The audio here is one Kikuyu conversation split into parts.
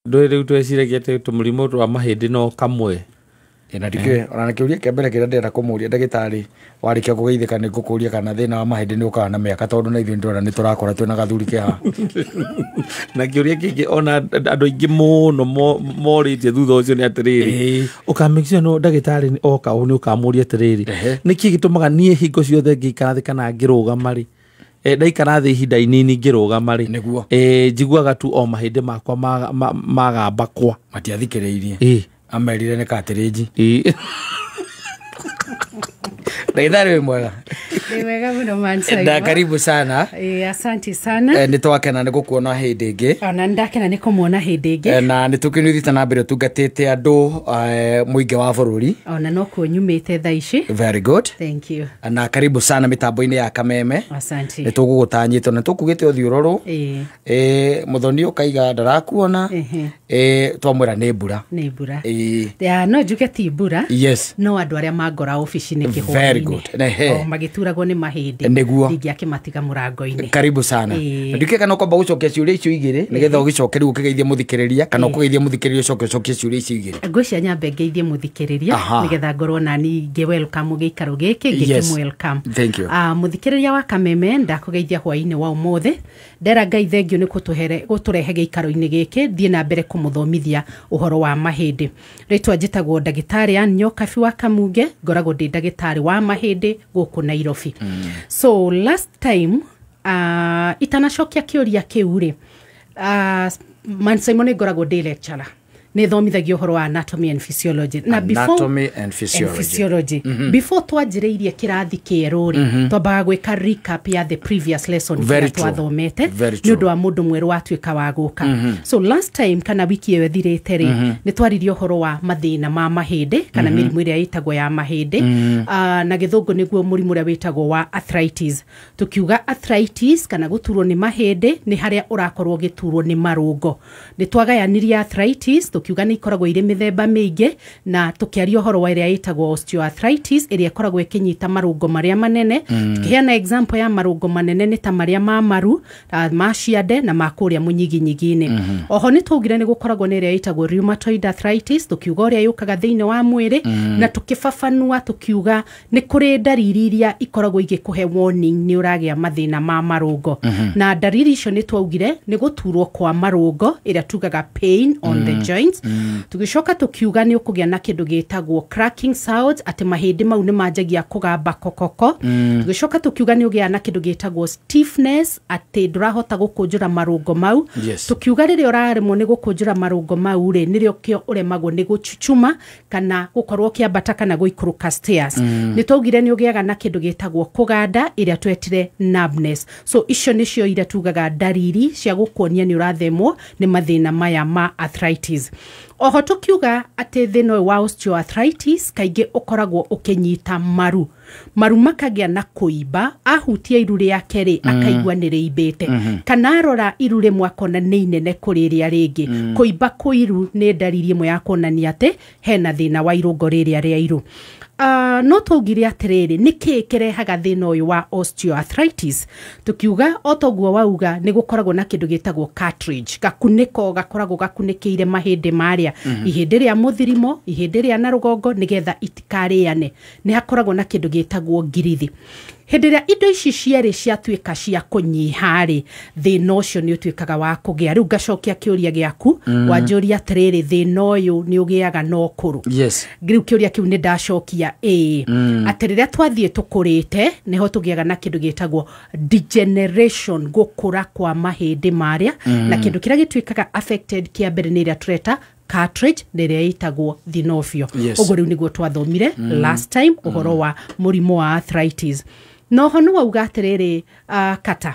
Ndũĩ rĩu tweciragia atĩ tũmũrimũ twa mahĩndĩ no kamwe. Na ndikĩũĩ ona kĩũria kĩa mbere kĩrĩa ndĩrenda kũmũria ndagĩtarĩ, warĩkia kũgeithĩka nĩ ngũkũria kana thĩna wa mahĩndĩ nĩ ũkaga na mĩaka, tondũ na ithuĩ nĩtũrona nĩ tũrakũra twĩna gathuri ke haha. Na kĩũria kĩngĩ ona andũ aingĩ mũno morĩtie thutha ũcio nĩ atĩrĩrĩ, ũka make sure no ndagĩtarĩ oka ũũ nĩ ũkamũria atĩrĩrĩ, nĩkĩ gĩtũmaga niĩ hingo ciothe ngĩikara thĩ kana ngĩrũgama rĩ, ndaikara thĩ ihinda inini ngĩrũgama rĩ, njiguaga tu o mahĩndĩ makwa magamba kwa. Matiathikĩrĩirie. Amerire nĩ cartilage. Ndagĩtarĩ wĩ mwega? Nĩ wega mũno, man Simon. Na karibu sana. Asante sana. Nĩ twakena nĩ gũkuona hĩndĩ ĩngĩ. Ona nĩ ndakena nĩ kũmuona hĩndĩ ĩngĩ. Na nĩ tũkĩnĩ ũthiĩte na mbere ũtungatĩte andũ, mũingĩ wa bũrũri. Ona no kuo nyumĩte thaa ici. Very good. Thank you. Na karibu sana mĩtambo-inĩ ya Kameme. Asante. Nĩ tũgũgũtanyĩte na tũkugĩte ũthiũrũrũ. Mũthoni ũkaiga ndarakuona. Twamwĩra nĩ mbura. Nĩ mbura. Ya, no njuge ti mbura. No andũ arĩa mangora obici-inĩ kĩhũa-inĩ. Very good. O magĩturagwo nĩ mahĩndĩ. Nĩguo. Ndingĩakĩmatiga mũrango-inĩ. Karibu sana. Ndikĩ kana ũkwamba gũcokia ciũria icio igĩrĩ, nĩgetha ũgĩcoke rĩu ũkĩgeithie mũthikĩrĩria, kana ũkũgeithia mũthikĩrĩria ũcoke ũcokie ciũria icio igĩrĩ. Ngwĩciria nyambe ngeithie mũthikĩrĩria, nĩgetha ngorwo nani ngĩ welcome gĩikaro gĩkĩ, ngĩkĩ welcome. Thank you. Mũthikĩrĩria wa Kameme, ndakũgeithia hwaĩ-inĩ wa ũmũthĩ. Ndera Ngai thengio nĩ gũtũrehe gĩikaro-inĩ gĩkĩ, thiĩ na mbere kũmũthomithia ũhoro wa mahĩndĩ. Rĩtwa njĩtagwo ndagĩtarĩ Ann Nyokabi wa Kamunge, ngoragwo ndĩ ndagĩtarĩ wa mahĩndĩ gũkũ Nairobi. So last time, itanacokia kĩũria kĩu rĩ, Man Simon nĩ ngoragwo ndĩ lecturer. Nĩ thomithagia ũhoro wa anatomy and physiology. Na before Anatomy and physiology. And physiology. Before twanjĩrĩirie kĩrathi kĩerũ rĩ, twambaga gwĩka recap ya the previous lesson Very kĩrĩa true. twathomete, Very nĩ ũndũ true. wa mũndũ mwerũ watuĩka wa gũka. So last time kana wiki ĩyo ĩthirĩte rĩ, nĩ twaririe ũhoro wa mathĩna ma mahĩndĩ kana mĩrimũ ĩrĩa ĩtagwo ya mahĩndĩ. Na gĩthũngũ nĩguo mũrimũ ũrĩa wĩtagwo wa arthritis. Tukiuga arthritis kana gũturwo nĩ mahĩndĩ nĩ harĩa ũrakorwo ũgĩturwo nĩ marũngo. Nĩ twagayanirie arthritis, tukiuga nĩ ikoragwo irĩ mĩthemba mĩingĩ, na tũkĩaria ũhoro wa ĩrĩa ĩtagwo osteoarthritis ĩrĩa ĩkoragwo ĩkĩnyita marũngo marĩa manene. Tũkĩheana example ya marũngo manene nĩ ta marĩa ma maru, ma ciande na ma kũrĩa mũnyiginyigi-inĩ. Oho nĩ twaugire nĩ gũkoragwo na ĩrĩa ĩtagwo rheumatoid arthritis, tũkiuga ũrĩa yũkaga thĩinĩ wa mwĩrĩ, na tũkĩbabanua tũkiuga nĩ kũrĩ ndariri iria ikoragwo igĩkũhe warning nĩ ũragĩa mathĩna ma marũngo. Na ndariri icio nĩ twaugire nĩ gũturwo kwa marũngo ĩrĩa tugaga pain on the joints. Tũgĩcoka tũkiuga nĩ ũkũgĩa na kĩndũ gĩtagwo cracking sounds, atĩ mahĩndĩ mau nĩ manjagia kũgamba kokoko. Tũgĩcoka tũkiuga nĩ ũgĩaga na kĩndũ gĩtagwo stiffness, atĩ ndũrahota gũkũnjũra marũngo mau. Tũkiuga rĩrĩa ũraremwo nĩ gũkũnjũra marũngo mau rĩ, nĩrĩo kĩo ũremagwo nĩ gũchuchuma kana gũkorwo ũkĩambata kana gũikũrũka stairs. Nĩ twaugire nĩ ũgĩaga na kĩndũ gĩtagwo kũganda ĩrĩa twetire numbness. So icio nĩcio iria tugaga ndariri cia gũkuonia nĩ ũrathemwo nĩ mathĩna maya ma arthritis. Oho tũkiuga atĩ thĩna ũyũ wa osteoarthritis kaingĩ ũkoragwo ũkĩnyita maru. Maru makagĩa na kũimba, ahutia iru rĩake rĩ, akaigua nĩ rĩimbĩte. Kana arora iru rĩmwe akona nĩ inene kũrĩ rĩrĩa rĩngĩ. Kũimba kwa iru nĩ ndariri ĩmwe ya kuonania atĩ hena thĩna wa irũngo rĩrĩa rĩa iru. No twaugire atĩrĩrĩ, nĩkĩ kĩrehaga thĩna ũyũ wa osteoarthritis? Tukiuga o toguo wauga nĩ gũkoragwo na kĩndũ gĩtagwo cartilage, gakunĩko gakoragwo gakunĩkĩire mahĩndĩ marĩa, ihĩndĩ rĩa mũthirimo, ihĩndĩ rĩa na rũgongo, nĩgetha itikarĩane. Nĩ hakoragwo na kĩndũ gĩtagwo ngirithi. Hĩndĩ ĩrĩa indo ici cierĩ ciatuĩka cia kũnyiha rĩ, thĩna ũcio nĩ ũtuĩkaga wa kũgĩa. Rĩu ngacokia kĩũria gĩaku, wanjũria atĩrĩrĩ, thĩna ũyũ nĩ ũgĩaga na ũkũrũ? Rĩu kĩũria kĩu nĩ ndacokia ĩĩ. Atĩ rĩrĩa twathiĩ tũkũrĩte, nĩho tũgĩaga na kĩndũ gĩtagwo degeneration, gũkũra kwa mahĩndĩ marĩa, na kĩndũ kĩrĩa gĩtuĩkaga affected kĩa mbere nĩ ĩrĩa tũreta cartilage, na ĩrĩa ĩtagwo synovial. Ũguo rĩu nĩguo twathomire last time ũhoro wa mũrimũ wa arthritis. Noho nĩ wauga atĩrĩrĩ, kata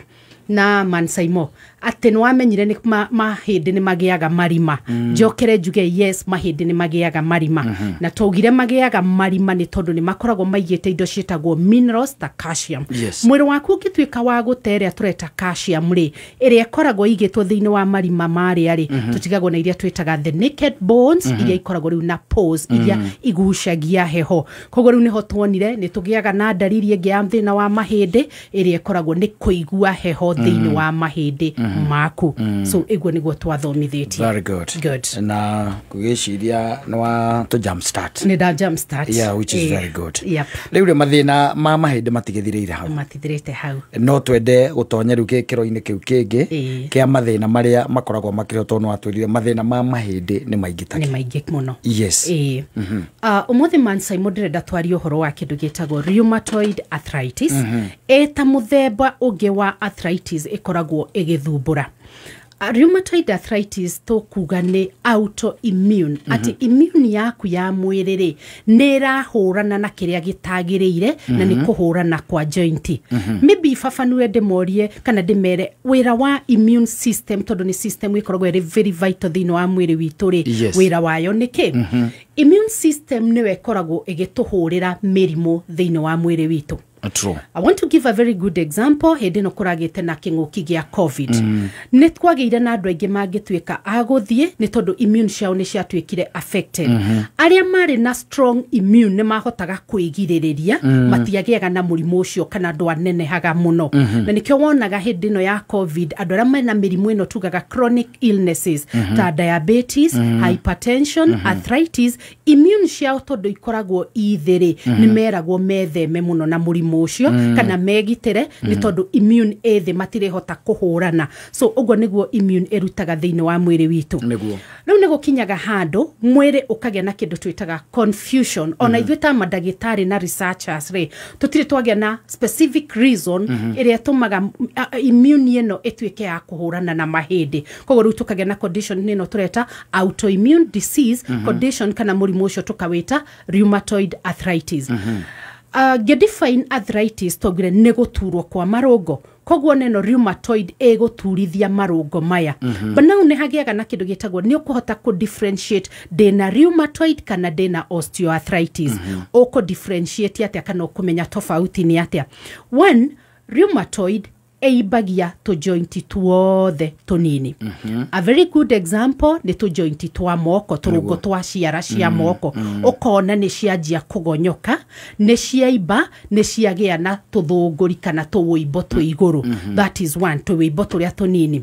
na Mansaimo, atĩ nĩ wamenyire nĩ mahĩndĩ nĩ magĩaga marima. Njokere njuge yes, mahĩndĩ nĩ magĩaga marima. Na twaugire magĩaga marima nĩ tondũ nĩ makoragwo maigĩte indo ciĩtagwo minerals ta calcium. Mwĩrĩ waku ũngĩtuĩka wa gũte ĩrĩa tũreta calcium rĩ, ĩrĩa ĩkoragwo ĩigĩtwo thĩinĩ wa marima marĩa rĩ, tũtigagwo na iria twĩtaga the naked bones, iria ikoragwo rĩu na pores, iria igucagia heho. Koguo rĩu nĩho tuonire nĩ tũgĩaga na ndariri ĩngĩ ya thĩna wa mahĩndĩ ĩrĩa ĩkoragwo nĩ kũigua heho thĩinĩ wa mahĩndĩ maku. So ĩguo nĩguo twathomithĩtie. Very good. Good. Na ngwĩciria nĩ wa tũ jump start. Nĩ nda jump start. Yeah, which is very good. Yep. Rĩu rĩ, mathĩna ma mahĩndĩ matigĩthirĩire hau. Matithirĩte hau. No twende gũtonya rĩu gĩkĩro-inĩ kĩu kĩngĩ kĩa mathĩna marĩa makoragwo makĩrĩ, tondũ nĩwatwĩrire mathĩna ma mahĩndĩ nĩ maingĩ Nĩ take. maingĩ mũno. Yes. Ĩĩ. Ũmũthĩ man Simon ndĩrenda twarie ũhoro wa kĩndũ gĩtagwo rheumatoid arthritis, ĩta mũthemba ũngĩ wa arthritis ĩkoragwo ĩgĩthumbũra. Rheumatoid arthritis tũkuga nĩ autoimmune, atĩ immune yaku ya mwĩrĩ rĩ, nĩ ĩrahũrana na kĩrĩa gĩtagĩrĩire, na nĩ kũhũrana kwa joint. Maybe baba nĩwe ndĩmorie kana ndĩmere wĩra wa immune system, tondũ nĩ system ĩkoragwo ĩrĩ very vital thĩinĩ wa mwĩrĩ witũ rĩ. Wĩra wayo nĩ kĩ? Immune system nĩyo ĩkoragwo ĩgĩtũhũrĩra mĩrimũ thĩinĩ wa mwĩrĩ witũ. True. I want to give a very good example. Hĩndĩ ĩno kũragĩte na kĩng'ũki gĩa COVID, nĩ kwagĩire na andũ aingĩ mangĩtuĩka a gũthiĩ nĩ tondũ immune ciao nĩ ciatuĩkire affected. Arĩa marĩ na strong immune nĩ mahotaga kwĩgirĩrĩria, matiagĩaga na mũrimũ ũcio kana ndwanenehaga mũno. Na nĩkĩo wonaga hĩndĩ ĩno ya COVID andũ arĩa mena mĩrimũ ĩno tugaga chronic illnesses ta diabetes, hypertension, arthritis, immune ciao tondũ ikoragwo ithĩ rĩ, nĩ meragwo metheme mũno na mũrimũ ũcio kana megitĩre, nĩ tondũ immune ĩ thĩ, matirĩhota kũhũrana. So ũguo nĩguo immune ĩrutaga thĩinĩ wa mwĩrĩ witũ. Rĩu nĩ gũkinyaga handũ mwĩrĩ ũkagĩa na kĩndũ twĩtaga confusion. Ona ithuĩ ta mandagĩtarĩ na researchers rĩ, tũtirĩ twagĩa na specific reason ĩrĩa ĩtũmaga immune ĩno ĩtuĩke ya kũhũrana na mahĩndĩ. Koguo rĩu tũkagĩa na condition ĩno tũreta autoimmune disease condition, kana mũrimũ ũcio tũkawĩta rheumatoid arthritis. Ngĩdefine arthritis twaugire nĩ gũturwo kwa marũngo, koguo neno rheumatoid ĩgũturithia marũngo maya. But now nĩ hagĩaga na kĩndũ gĩtagwo, nĩ ũkũhota kũ differentiate ndĩna rheumatoid kana ndĩna osteoarthritis. Ũkũ differentiate atĩa kana ũkũmenya tofauti nĩ atĩa? One, rheumatoid ĩimbagia tũjointi tuothe tũnini. A very good example nĩ tũjointi twa moko, tũrũngo twa ciara cia moko, ũkona nĩ cianjia kũgonyoka, nĩ ciaimba, nĩ ciagĩa na tũthũngũri kana tũwũimbo twĩ igũrũ. That is one, tũwũimbo tũrĩa tũnini.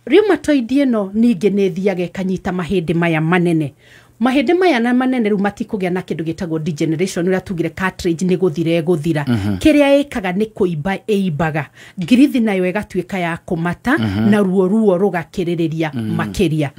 Rheumatoid ĩno ningĩ nĩ ĩthiaga ĩkanyita mahĩndĩ maya manene. Mahĩndĩ maya na manene rĩu matikũgĩa na kĩndũ gĩtagwo degeneration, ũrĩa tugire cartilage nĩ gũthira ĩgũthira. Kĩrĩa ĩkaga nĩ kũimba ĩimbaga, ngirithi nayo ĩgatuĩka ya kũmata, na ruo rũgakĩrĩrĩria makĩria.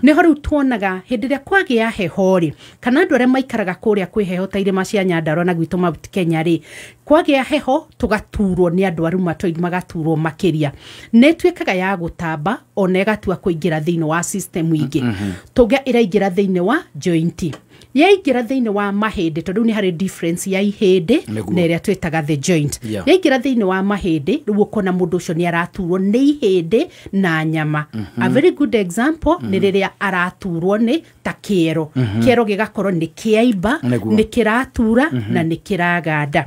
Nĩho rĩu tuonaga hĩndĩ ĩrĩa kwagĩa heho rĩ, kana andũ arĩa maikaraga kũrĩa kwĩ heho ta irĩma cia Nyandarua na gwitũ Mount Kenya rĩ, kwagĩa heho tũgaturwo nĩ andũ a rheumatoid, magaturwo makĩria. Nĩ ĩtuĩkaga ya gũtamba ona ĩgatua kũingĩra thĩinĩ wa system ingĩ. Tũngĩa ĩraingĩra thĩinĩ wa joint, yaingĩra thĩinĩ wa mahĩndĩ, tondũ rĩu nĩ harĩ difference ya ihĩndĩ na ĩrĩa twĩtaga the joint. Yaingĩra thĩinĩ wa mahĩndĩ, rĩu ũkona mũndũ ũcio nĩ araturwo nĩ ihĩndĩ na nyama. A very good example nĩ rĩrĩa araturwo nĩ ta kĩero, kĩero gĩgakorwo nĩ kĩaimba, nĩ kĩratura na nĩ kĩraganda.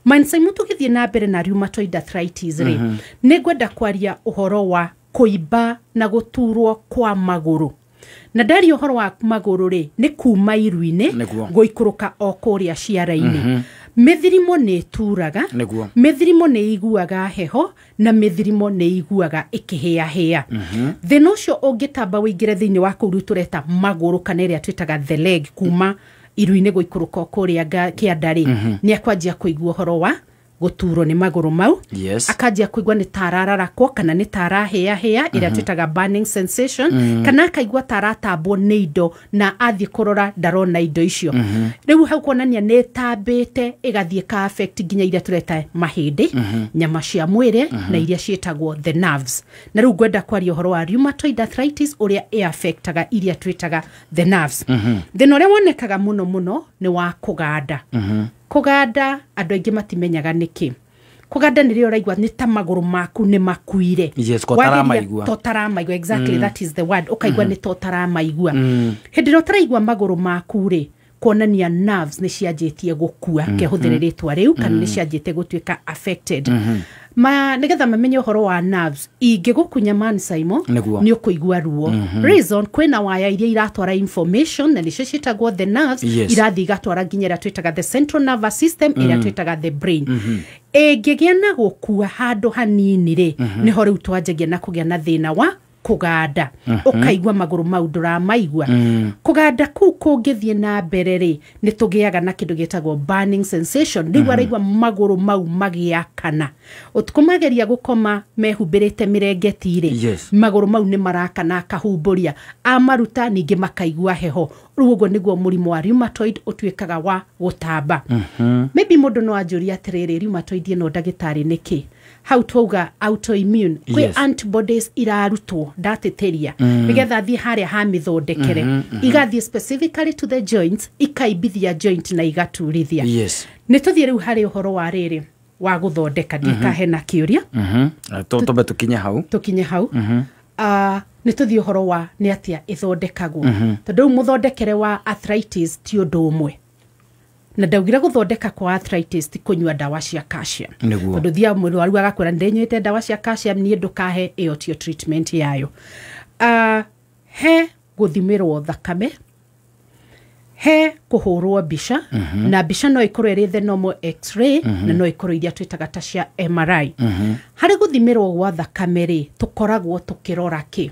Mansaimu, tũgĩthiĩ na mbere na rheumatoid arthritis rĩ, nĩ ngwenda kwaria ũhoro wa kũimba na gũturwo kwa magũrũ. Na ndaria ũhoro wa magũrũ rĩ, nĩ kuma iru-inĩ gũikũrũka o kũrĩa ciara-inĩ. Mĩthirimo nĩ ĩturaga, mĩthirimo nĩ iguaga heho, na mĩthirimo nĩ iguaga ĩkĩhĩahĩa. Thĩna ũcio ũngĩtamba ũingĩre thĩinĩ wa kũu rĩu tũreta magũrũ, kana ĩrĩa twĩtaga the leg, kuma iru-inĩ gũikũrũka o kũrĩa kĩanda rĩ, nĩ akwanjia kũigua ũhoro wa gũturwo nĩ magũrũ mau. Akanjia kũigua nĩ ta arararakwo kana nĩ ta arahĩahĩa, ĩrĩa twĩtaga burning sensation, kana akaigua ta aratambwo nĩ indo, na athiĩ kũrora ndarona indo icio. Rĩu hau kuonania nĩ ĩtambĩte ĩgathiĩ ka affect nginya iria tũreta mahĩndĩ, nyama cia mwĩrĩ, na iria ciĩtagwo the nerves. Na rĩu ngwenda kwaria ũhoro wa rheumatoid arthritis, ũrĩa ĩ-affectaga iria twĩtaga the nerves. Thĩna ũrĩa wonekaga mũno mũno nĩ wa kũganda. Kũganda andũ aingĩ matimenyaga nĩkĩ. Kũganda nĩ rĩrĩa ũraigua nĩ ta magũrũ maku nĩ makuire. Yes, ko ũtaramaigua. To ũtaramaigua, exactly, that is the word. Ũkaigua nĩ ta ũtaramaigua. Hĩndĩ ĩrĩa ũtaraigua magũrũ maku rĩ, kuonania nerves nĩ cianjĩtie gũkua, kehũthĩre rĩtwa rĩu, kana nĩ cianjĩtie gũtuĩka affected. Ma nĩgetha mamenye ũhoro wa nerves, ingĩgũkunya man Simon, Nĩguo. nĩ ũkũigua ruo. Reason, kwĩna waya iria iratwara information na nĩcio ciĩtagwo the nerves. Irathiĩ igatwara nginya ĩrĩa twĩtaga the central nervous system, ĩrĩa twĩtaga the brain. Ĩngĩgĩa na gũkua handũ hanini rĩ, nĩho rĩu twanjagia na kũgĩa na thĩna wa kũganda, ũkaigua magũrũ mau ndũramaigua. Kũganda kũu kũngĩthiĩ na mbere rĩ, nĩ tũgĩaga na kĩndũ gĩtagwo burning sensation. Rĩu araigua magũrũ mau magĩakana ũtukũ, mageria gũkoma mehumbĩrĩte mĩrengeti rĩ, magũrũ mau nĩ marakana, akahumbũria, amaruta ningĩ makaigua heho. Rĩu ũguo nĩguo mũrimũ wa rheumatoid ũtuĩkaga wa gũtamba. Maybe mũndũ no anjũrie atĩrĩrĩ, rheumatoid ĩno ndagĩtarĩ nĩ kĩ? Hau twauga autoimmune, kwĩ antibodies irarutwo, ndatĩtĩria, nĩgetha thiĩ harĩa ha mĩthondekere, igathiĩ specifically to the joints, ikaimbithia joint na igaturithia. Nĩ tũthiĩ rĩu harĩ ũhoro wa rĩrĩ wa gũthondeka, ndikahe na kĩũria. Tũmbe tũkinye hau. Tũkinye hau. Nĩ tũthiĩ ũhoro wa nĩ atĩa ĩthondekagwo, tondũ rĩu mũthondekere wa arthritis ti ũndũ ũmwe, na ndaugire gũthondeka kwa arthritis ti kũnyua ndawa cia calcium. Tondũ thiaga mũrwaru agakwĩra, "Ndĩnyuĩte ndawa cia calcium, niĩ ndũkahe." Ĩyo tiyo treatment yayo. He gũthimĩrwo thakame, he kũhũrwo mbica, na mbica no ĩkorwo ĩrĩ the normal X-ray, na no ĩkorwo iria twĩtaga ta cia MRI. Harĩ gũthimĩrwo gwa thakame rĩ, tũkoragwo tũkĩrora kĩ?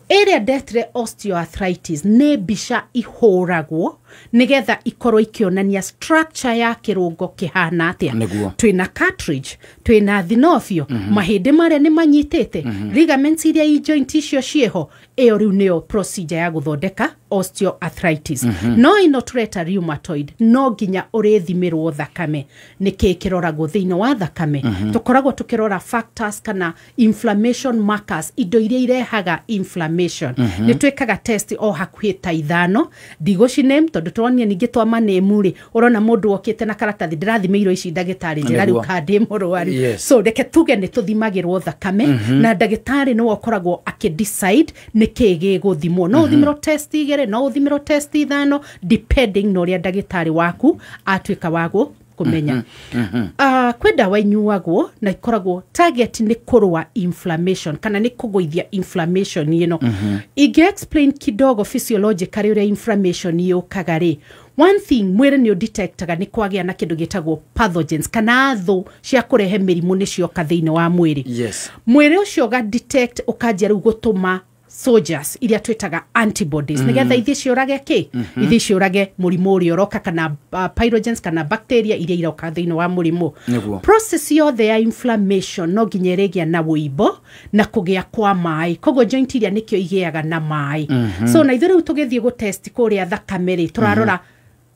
Ĩrĩa ndetire osteoarthritis nĩ mbica ihũragwo nĩgetha ikorwo ikĩonania structure ya kĩrũngo kĩhana atĩa. Twĩna cartilage, twĩna thinofio, mahĩndĩ marĩa nĩ manyitĩte, ligaments iria i joint icio ciĩho. Ĩyo rĩu nĩyo procedure ya gũthondeka osteoarthritis. No ĩno tũreta rheumatoid, no nginya ũrĩthimĩrwo thakame. Nĩ kĩĩ kĩroragwo thĩinĩ wa thakame? Tũkoragwo tũkĩrora factors kana inflammation markers, indo iria irehaga inflammation. Nĩ twĩkaga test o hakuhĩ ta 5, ndigũciname tondũ tũronire ningĩ twamanĩmu rĩ, ũrona mũndũ okĩte na karatathi, "Ndĩrathimĩirwo ici ndagĩtarĩ, njĩra rĩu ka ndĩ mũrwaru." So reke tuge nĩ tũthimagĩrwo thakame, na ndagĩtarĩ nĩwe ũkoragwo akĩdecide nĩ kĩĩ gĩgũthimwo. No ũthimĩrwo test 2, no ũthimĩrwo test 5, depending na ũrĩa ndagĩtarĩ waku atuĩka wa kũmenya. Kwĩ ndawa inyuagwo na ikoragwo target nĩ kũrũa inflammation kana nĩ kũgũithia inflammation ĩno. Ingĩ explain kidogo physiologically ũrĩa inflammation yũkaga rĩ, one thing, mwĩrĩ nĩ ũdetectaga nĩ kwagĩa na kĩndũ gĩtagwo pathogens kana thũ cia kũrehe mĩrimũ nĩ cioka thĩinĩ wa mwĩrĩ. Mwĩrĩ ũcio ũga detect, ũkanjia rĩu gũtũma soldiers iria twĩtaga antibodies, nĩgetha ithiĩ ciũrage kĩ? Ithiĩ ciũrage mũrimũ ũrĩa ũroka kana pyrogens kana bacteria iria iroka thĩinĩ wa mũrimũ. Process yothe ya inflammation no nginya ĩrĩgĩa na wũimbo na kũgĩa kwa maĩ, koguo joint iria nĩkĩo igĩaga na maĩ. So na ithuĩ rĩu tũgĩthiĩ gũtest kũrĩa thakame rĩ, tũrarora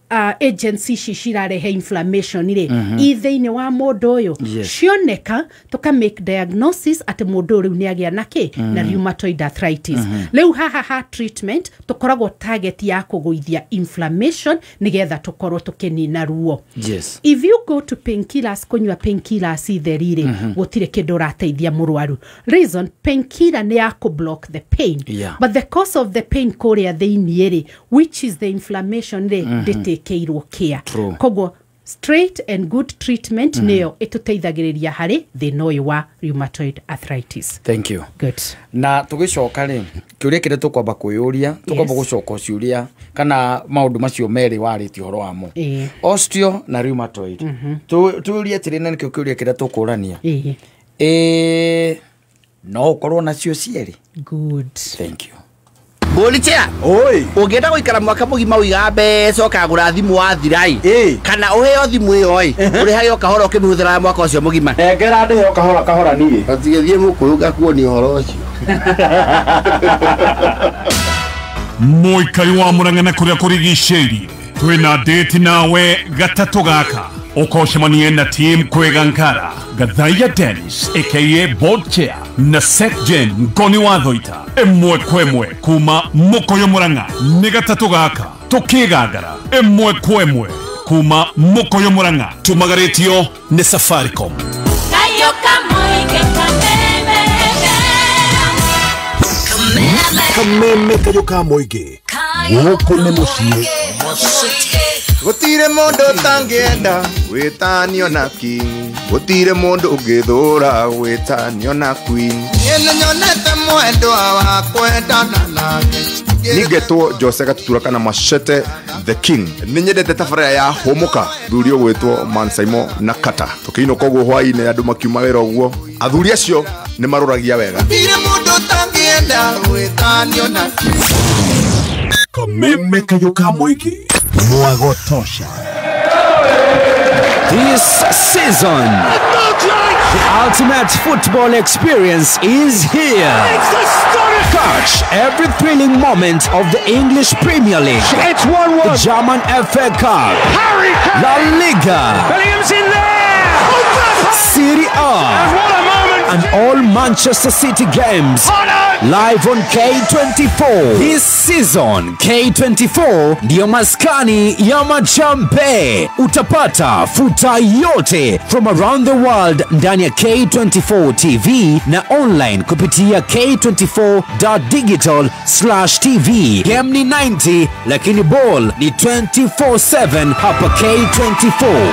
agents ici cirarehe inflammation rĩ, i thĩinĩ wa mũndũ ũyũ. Cioneka, tũka make diagnosis atĩ mũndũ ũyũ rĩu nĩ agĩa na kĩ? Na rheumatoid arthritis. Rĩu haha ha treatment tũkoragwo target ya kũgũithia inflammation nĩgetha tũkorwo tũkĩnina ruo. If you go to painkillers, kũnyua painkillers itheri rĩ, gũtirĩ kĩndũ ũrateithia mũrwaru. Reason, painkiller nĩ ya kũ block the pain, but the cause of the pain kũrĩa thĩiniĩ rĩ, which is the inflammation rĩ, ndĩtĩkĩirwo care. Koguo straight and good treatment nĩyo ĩtũteithagĩrĩria harĩ thĩna ũyũ wa rheumatoid arthritis. Thank you. Good. Na tũgĩcoka rĩ, kĩũria kĩrĩa tũkwamba kwĩyũria, tũkwamba gũcoka ciũria kana maũndũ macio merĩ warĩtie ũhoro wamo, osteo na rheumatoid. Tũrie atĩrĩ, na nĩkĩo kĩũria kĩrĩa tũkũrania, ĩ no ũkorwo nacio cierĩ? Good. Thank you. Ngũrichea. Oi. Ũngĩenda gũikara mwaka mũgima ũigaga mbeca ũkagũra thimũ wathirai, kana ũheo thimũ ĩyo ĩ ũrĩhage o kahora ũkĩmĩhũthĩra mwaka ũcio mũgima. Nengera ndĩheo kahora kahora niĩ. Gatigĩthiĩ mũkũyũ ngakuonia ũhoro ũcio. Mũikari wa Mũrang'a na kũrĩa kũrigicĩirie, twĩna date nawe gatatũ gaka, ũkocemanie na team Kwega Nkara, Gathaiya Dennis aka board chair na Secgen Ngoni wa Thoita, ĩmwe kwa ĩmwe kuma Mũkũyũ Mũrang'a. Nĩ gatatũ gaka tũkĩgangara ĩmwe kwa ĩmwe kuma Mũkũyũ Mũrang'a, tumagarĩtio nĩ Safaricom. Kayo kamoike kameme. Kameme kayo ka mũingĩ, gũkũ nĩ mũciĩ. Gutire mundu utangienda gwitanio na king, gutire mundu ungithura gwitanio na queen. Niĩ nyonete mwendwa wa kwendana nake. Ningetwo Jose Gatutura kana Machete the King. Ninyendete tabarĩra ya Hũmũka thuri ũgwĩtwo Mansaimo na Kata. Tũkĩinũka ũguo hwaĩ-inĩ andũ makiuma wĩra ũguo, athuri acio nĩ marũragia wega. Gũtirĩ mũndũ ũtangĩenda gwĩtanio na King. Kameme kayo ka mũingĩ. Mwagotosha. This season, the ultimate football experience is here. Catch every thrilling moment of the English Premier League. It's 1-1. The German FA Cup. Harry Kane. La Liga. Bellingham's in there. Serie A. And what a moment. And all Manchester City games. Live on K24. This season, K24 ndiyo maskani ya machampe. Utapata futa yote from around the world ndani ya K24 TV na online kupitia k24.digital/tv. Game ni 90 lakini ball ni 24/7 hapa K24.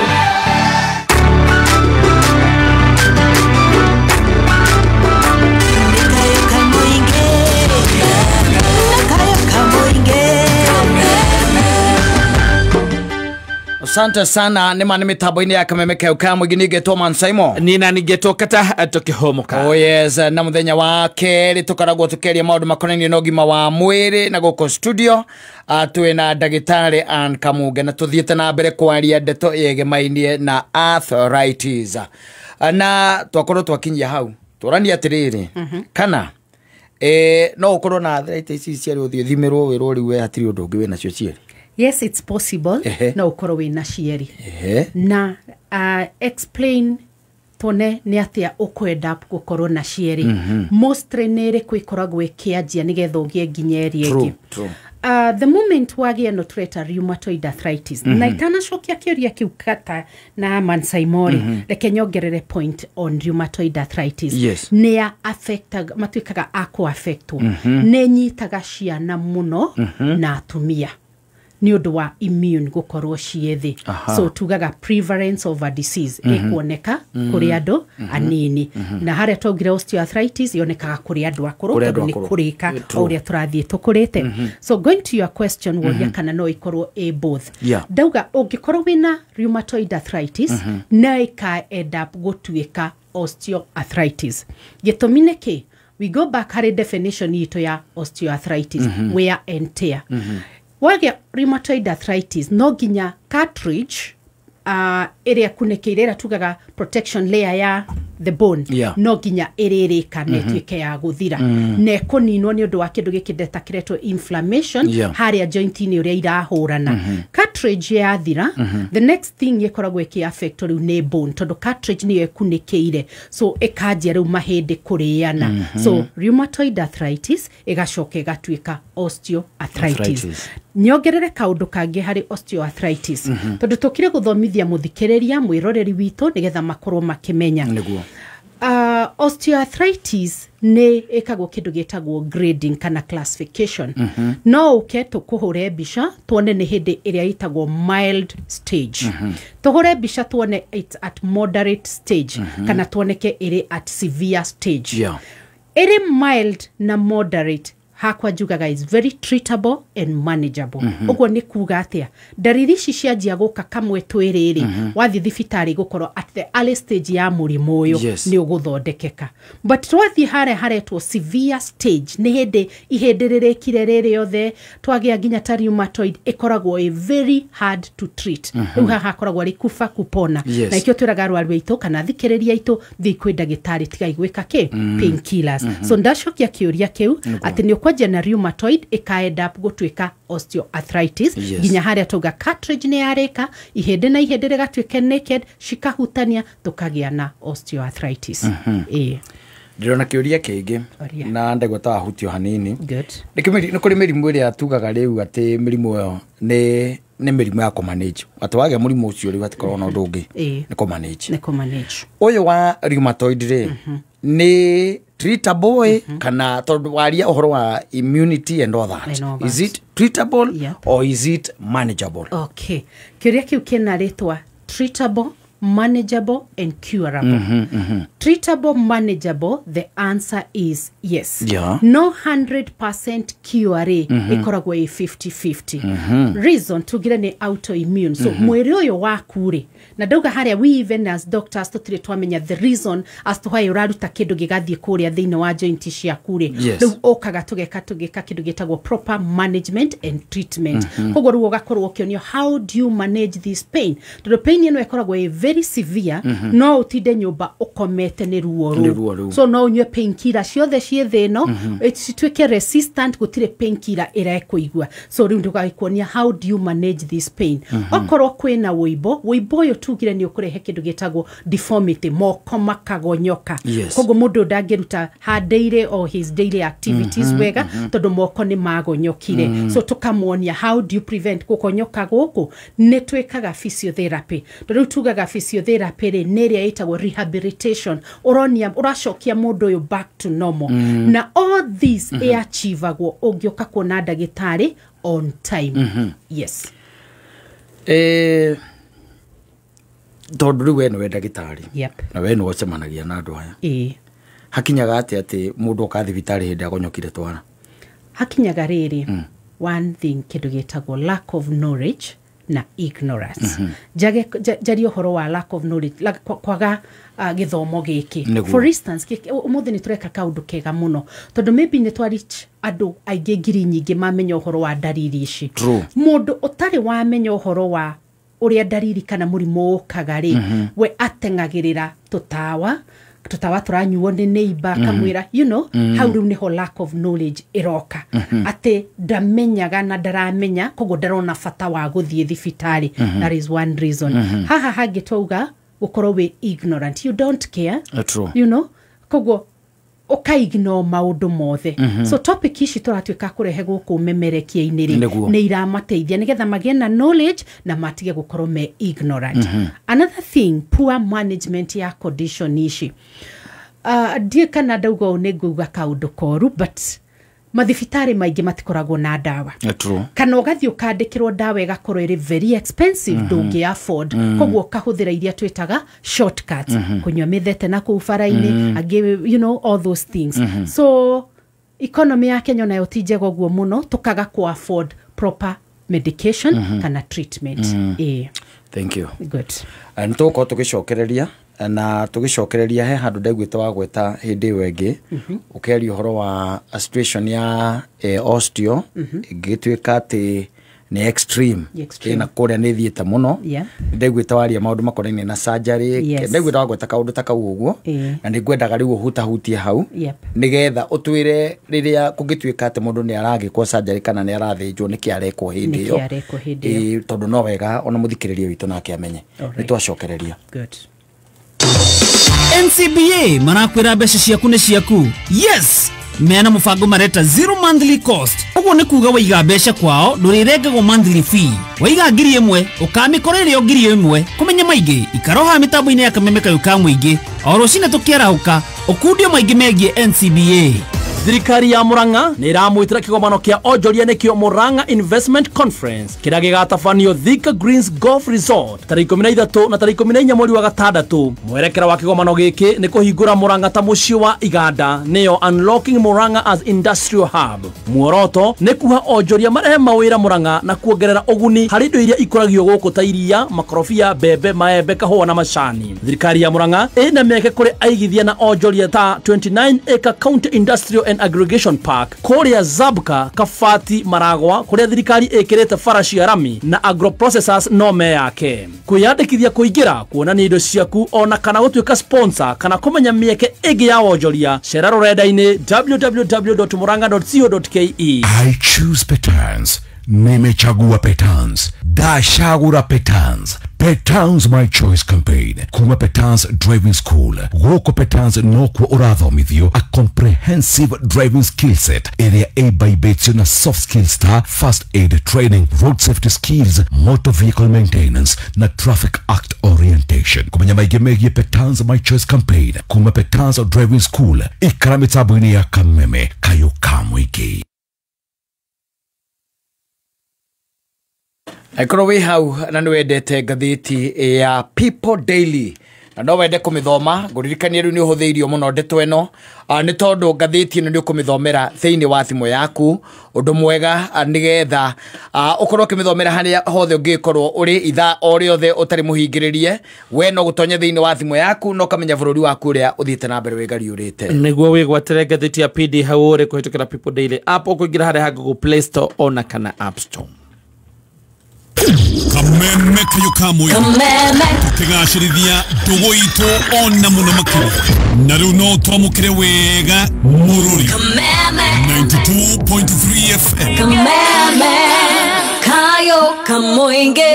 Asante sana nĩ ma nĩ mĩtambo-inĩ ya kameme keu ka mũingĩ nĩngetwo Mansaimo nina ningetwo Kata tũkĩhũmũka. Oh yes, na mũthenya wa kerĩ tũkoragwo tũkĩaria maũndũ makonainie na ũgima wa mwĩrĩ na gũkũ studio twĩ na ndagĩtarĩ Ann Kamunge na tũthiĩte na mbere kwaria ndeto yegemainie na arthritis na twakorwo twakinyia hau tũranie atĩrĩrĩ kana no ũkorwo na arthritis ici cierĩ ũthiĩ ũthimĩrwo wĩrwo rĩu we hatirĩ ũndũ ũngĩ wĩnacio cierĩ. Yes, it's possible. No ukorwo wĩna cierĩ. Na explain tuone nĩ atĩa ũkwenda gũkorwo na cierĩ. Mostly nĩ ĩrĩkũ ĩkoragwo ĩkĩanjia nĩgetha ũgĩe nginya ĩrĩa ĩngĩ. The moment wagĩa no tũreta rheumatoid arthritis. Na itanacokia kĩũria kĩu Kata na Mansaimori, reke nyongerere point on rheumatoid arthritis. Yes. Nĩ ya affectaga, matuĩkaga a kũ-affectwo. Nĩ ĩnyitaga ciana mũno na atumia nĩ ũndũ wa immune gũkorwo ciĩ thĩ. So tugaga prevalence of a disease ĩkuoneka kũrĩ andũ anini. Na harĩa twaugire osteoarthritis yonekaga kũrĩ andũ akũrũ tondũ nĩ kũrĩka o ũrĩa tũrathiĩ tũkũrĩte. So going to your question woria kana no ĩkorwo ĩ both. Ndauga ũngĩkorwo wĩna rheumatoid arthritis na ĩka end up gũtuĩka osteoarthritis. Gĩtũmi nĩ kĩ? We go back harĩ definition itũ ya osteoarthritis, wear and tear. Wagĩa rheumatoid arthritis no nginya cartridge ĩrĩa kunĩkĩire ĩrĩa tugaga protection layer ya the bone no nginya ĩrĩrĩka na ĩtuĩke ya gũthira na ĩkũninwo nĩ ũndũ wa kĩndũ gĩkĩ ndeta kĩretwo inflammation harĩa joint-inĩ ũrĩa irahũrana. Cartridge yathira, the next thing ĩkoragwo ĩkĩ affect rĩu nĩ bone tondũ cartridge nĩyo ĩkunĩkĩire, so ĩkanjia rĩu mahĩndĩ kũrĩana. So rheumatoid arthritis ĩgacoka ĩgatuĩka osteoarthritis. Nyongerere kaũndũ kangĩ harĩ osteoarthritis tondũ tũkire gũthomithia mũthikĩrĩria mwĩroreri witũ nĩgetha makorwo makĩmenya. Osteoarthritis nĩ ĩkagwo kĩndũ gĩtagwo grading kana classification. No ũke tũkũhũre mbica tuone nĩ hĩndĩ ĩrĩa ĩtagwo mild stage. Tũhũre mbica tuone it's at moderate stage kana tuoneke ĩrĩ at severe stage. Ĩrĩ mild na moderate hakwa njugaga is very treatable and manageable. Ũguo nĩ kuga atĩa ndariri ici cianjia gũka kamwe twĩrĩ wathiĩ thibitarĩ gũkorwo at the early stage ya mũrimũ ũyũ nĩ ũgũthondekeka. But twathiĩ harĩa haretwo severe stage nĩ hĩndĩ ihĩndĩ rĩrĩkire rĩrĩ yothe twagĩa nginya ta rheumatoid ĩkoragwo ĩ very hard to treat. Rĩu haha hakoragwo arĩ kuba kupona. Na ikĩo twĩraga arwaru aitũ kana athikĩrĩria aitũ thiĩ kwĩ ndagĩtarĩ tigai gwĩka kĩ painkillers. So ndacokia kĩũria kĩu atĩ nĩ ũkwanjia na rheumatoid ĩka end up gũtuĩka osteoarthritis nginya harĩa tauga cartridge nĩ yarĩka ihĩndĩ na ihĩndĩ rĩgatuĩka naked cikahutania tũkagĩa na osteoarthritis. Ndĩrona kĩũria kĩngĩ na ndagwa ta wahutio hanini. Nĩ kũrĩ mĩrimũ ĩrĩa tugaga rĩu atĩ mĩrimũ ĩyo nĩ mĩrimũ ya kũmanage, atĩ wagĩa mũrimũ ũcio rĩu hatikorwo na ũndũ ũngĩ nĩ kũmanage. Nĩ kũmanage. Ũyũ wa rheumatoid rĩ nĩ Treatable kana tondũ waria ũhoro wa immunity and all that. And all that. Is it treatable or is it manageable? Okay, kĩũria kĩu kĩna rĩtwa treatable, manageable and curable. Treatable, manageable, the answer is yes. No 100% cure, ĩkoragwo ĩ 50-50. Reason tugire nĩ autoimmune, so mwĩrĩ ũyũ waku rĩ, na ndauga harĩa we even as doctors tũtirĩ twamenya the reason as to why ũraruta kĩndũ gĩgathiĩ kũrĩa thĩinĩ wa joint ciaku rĩ. Rĩu ũkaga tũgeka tũgĩka kĩndũ gĩtagwo proper management and treatment. Koguo rĩu ũgakorwo ũkĩonio how do you manage this pain, tondũ pain ĩno ĩkoragwo ĩ very severe. No ũtinde nyũmba ũkomete nĩ ruo Nĩ ruo rũu. Rũu. So no ũnyue painkiller ciothe ciĩ thĩ ĩno, cituĩke resistant, gũtirĩ painkiller ĩrekũigua. So rĩu ndũgagĩkuonia how do you manage this pain. Okorwo kwĩna wũimbo, wũimbo ũyũ tugire nĩ ũkũrehe kĩndũ gĩtagwo deformity, moko makagonyoka. Koguo mũndũ ũyũ ndangĩruta her daily or his daily activities wega, tondũ moko nĩ magonyokire. So tũkamuonia how do you prevent gũkonyoka gũkũ. Nĩ twĩkaga physiotherapy, tondũ rĩu tugaga physiotherapy rĩ, nĩ ĩrĩa ĩtagwo rehabilitation, ũronia ũracokia mũndũ ũyũ back to normal. Na all this ĩachivagwo ũngĩũka kuona ndagĩtarĩ on time. Yes. Tondũ rĩu we nĩwe ndagĩtarĩ na we nĩwe ũcemanagia na andũ aya, hakinyaga atĩ mũndũ oka thibitarĩ hĩndĩ agonyokire twara? Hakinyaga rĩrĩ, one thing, kĩndũ gĩtagwo lack of knowledge na ignorance. Njarie ũhoro wa lack of knowledge, kwaga gĩthomo gĩkĩ. For instance, ũmũthĩ nĩ tũreka kaũndũ kega mũno, tondũ maybe nĩ twa reach andũ aingĩ ngiri nyingĩ mamenya ũhoro wa ndariri ici. Mũndũ ũtarĩ wamenya ũhoro wa ũrĩa ndariri kana mũrimũ ũkaga rĩ, we ateng'agĩrĩra tũtawa tũtawa tũranyuo nĩ neighbor, akamwĩra, hau rĩu nĩho lack of knowledge ĩroka, atĩ ndamenyaga na ndaramenya, koguo ndarona bata wa gũthiĩ thibitarĩ. That is one reason. Haha hangĩ twauga gũkorwo wĩ ignorant, you don't care. True. Koguo ũkaignore maũndũ mothe. So topic ici tũratuĩka kũrehe gũkũ memerekia-inĩ rĩ, nĩ iramateithia nĩgetha magĩe na knowledge na matige gũkorwo me ignorant. Another thing, poor management ya condition ici. Ndiĩ kana ndauga ũũ nĩ nguga kaũndũ koru, but mathibitarĩ maingĩ matikoragwo na ndawa. Kana ũgathiĩ ũkandĩkĩrwo ndawa ĩgakorwo ĩrĩ very expensive, ndũngĩ afford. Koguo ũkahũthĩra iria twĩtaga shortcuts, kũnyua mĩthete na kũu bara-inĩ, angĩ, all those things. So economy ya Kenya onayo ti njega ũguo mũno, tũkaga ku afford proper medication kana treatment. Ĩĩ. Thank you. Good. Nĩ tũgũkorwo tũgĩcokereria na tũgĩcokereria he handũ ndaiguĩte wagweta hĩndĩ ĩyo ĩngĩ, ũkĩaria ũhoro wa a situation ya osteo ĩngĩtuĩka atĩ nĩ extreme, Extreme. Ĩna kũrĩa nĩ ĩthiĩte mũno. Ndaiguĩte waria maũndũ makonainie na surgery. Ndaiguĩte wagweta kaũndũ ta kau ũguo, na nĩ ngwendaga rĩu ũhutahutie hau, nĩgetha ũtwĩre rĩrĩa kũngĩtuĩka atĩ mũndũ nĩ aragĩkwo surgery kana nĩ arathĩnjwo, nĩkĩ arekwo hĩndĩ Nĩkĩ ĩyo. arekwo hĩndĩ ĩyo. Ĩĩ, tondũ no wega ona mũthikĩrĩria witũ nake amenye. Nĩ twacokereria. Good. NCBA marakwĩra mbeca ciaku nĩ ciaku. Yes, mena mũbango mareta zero monthly cost. Ũguo nĩ kuga waiga mbeca kwao ndũrĩrengagwo monthly fee. Waiga 1,000 ũkamĩkora ĩrĩ o 1,000. Kũmenya maingĩ ikaroha mĩtambo-inĩ ya kameme kayũ ka mũingĩ o rũcinĩ tũkĩarahũka, ũkundio maingĩ megiĩ NCBA. Thirikari ya Murang'a nĩ ĩramwĩtĩra kĩgomano kĩa onjoria nĩkĩo Murang'a Investment Conference kĩrĩa gĩgatabanio Thika Greens Golf Resort tarĩki 13 na tarĩki 14 mweri wa gatandatũ. Mwerekera wa kĩgomano gĩkĩ nĩ kũhingũra Murang'a ta mũciĩ wa iganda, nĩyo Unlocking Murang'a as Industrial Hub. Muoroto nĩ kuha onjoria marehe mawĩra Murang'a na kuongerera ũguni harĩ indo iria ikũragio gũkũ ta iria, makorobia, mbembe, maembe, kahũa na macani. Thirikari ya Murang'a ĩna mĩeke kũrĩ aigithia na onjoria ta 29 acre County Industrial and Aggregation Park kũrĩa Zabka, Kabati, Maragwa, kũrĩa thirikari ĩkĩrĩte bara cia rami na agroprocessors no meyake. Kwĩyandĩkithia kũingĩra, kuonania indo ciaku ona kana gũtuĩka sponsor kana kũmenya mĩeke ĩngĩ ya wonjoria, cera rũrenda-inĩ www.murang'a.co.ke. I choose patterns. Nimechagua Petans. Ndacagũra Petans. Petans My Choice Campaign kuma Petans Driving School. Gũkũ Petans nokuo ũrathomithio a comprehensive driving skill set ĩrĩa ĩmbaibĩtio na soft skills ta first aid training, road safety skills, motor vehicle maintenance na traffic act orientation. Kũmenya maingĩ megiĩ Petans My Choice Campaign kuma Petans Driving School, ikara mĩtambo-inĩ ya Kameme kayũ ka mũingĩ. Angĩkorwo wĩ hau na nĩ wendete ngathĩti ya People Daily na no wende kũmĩthoma, ngũririkanie rĩu nĩ ũhũthĩirio mũno ndeto ĩno, nĩ tondũ ngathĩti ĩno nĩ ũkũmĩthomera thĩinĩ wa thimũ yaku. Ũndũ mwega nĩgetha ũkorwo ũkĩmĩthomera harĩa hothe ũngĩkorwo ũrĩ ithaa o rĩothe ũtarĩ mũhingĩrĩrie. We no gũtonya thĩinĩ wa thimũ yaku na ũkamenya bũrũri waku ũrĩa ũthiĩte na mbere wĩgariũrĩte. Nĩguo wĩgwatĩre ngathĩti ya PD hau ũrĩ kũhĩtũkĩra People Daily app, ũkũingĩra harĩa ha Google Play Store ona kana App Store. Kameme kayo kamwe tukigacĩrithia ndũgũ itũ ona mũno makĩria na rĩu no twamũkĩre wega mũrũri 92.3 FM. Kameme kayo kamoinge.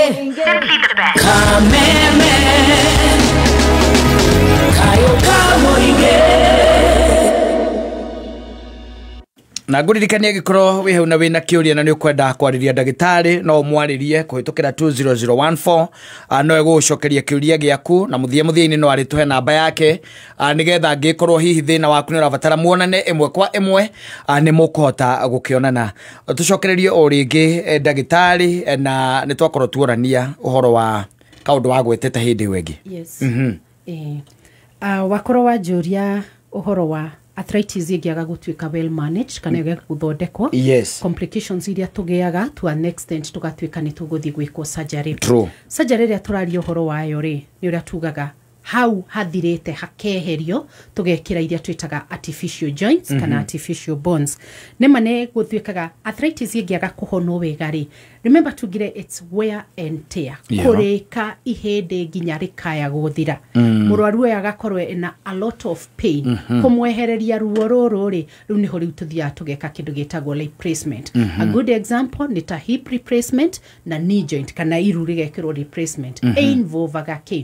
Kameme kayo kamoinge. Na ngũririkanie angĩkorwo wĩ hau na wĩna kĩũria na nĩ ũkwenda kwarĩria ndagĩtarĩ no ũmwarĩrie kũhĩtũkĩra 20014, no egũgũcokeria kĩũria gĩaku na mũthia mũthia-inĩ no arĩtũhe namba yake, nĩgetha angĩkorwo hihi thĩna waku nĩ ũrabatara muonane ĩmwe kwa ĩmwe, nĩ mũkũhota gũkĩonana. Tũcokererie o rĩngĩ ndagĩtarĩ, na nĩ twakorwo tuorania ũhoro wa kaũndũ wagwetete hĩndĩ ĩyo ĩngĩ. Yes. Wakorwo wanjũria ũhoro wa arthritis ĩngĩaga gũtuĩka well managed kana ĩngĩaga gũthondekwo, yes, complications iria tũgĩaga to an extent tũgatuĩka nĩ tũgũthiĩ gwĩkwo surgery. True. Surgery ĩrĩa tũraria ũhoro wayo rĩ, nĩ ũrĩa tugaga hau hathirĩte hakeherio tũgekĩra iria twĩtaga artificial joints kana artificial bones. Nĩma nĩ gũtuĩkaga arthritis ĩngĩaga kũhonwo wega rĩ, remember tugire it's wear and tear, kũrĩka ihĩndĩ nginya rĩkaya gũthira. Mũrwaru ũyũ agakorwo ena a lot of pain. Kũmwehereria ruo rũrũ rĩ, rĩu nĩho rĩu tũthiaga tũgeka kĩndũ gĩtagwo replacement. A good example nĩ ta hip replacement na knee joint kana iru rĩgekĩrwo replacement. Ĩinvolvaga kĩ?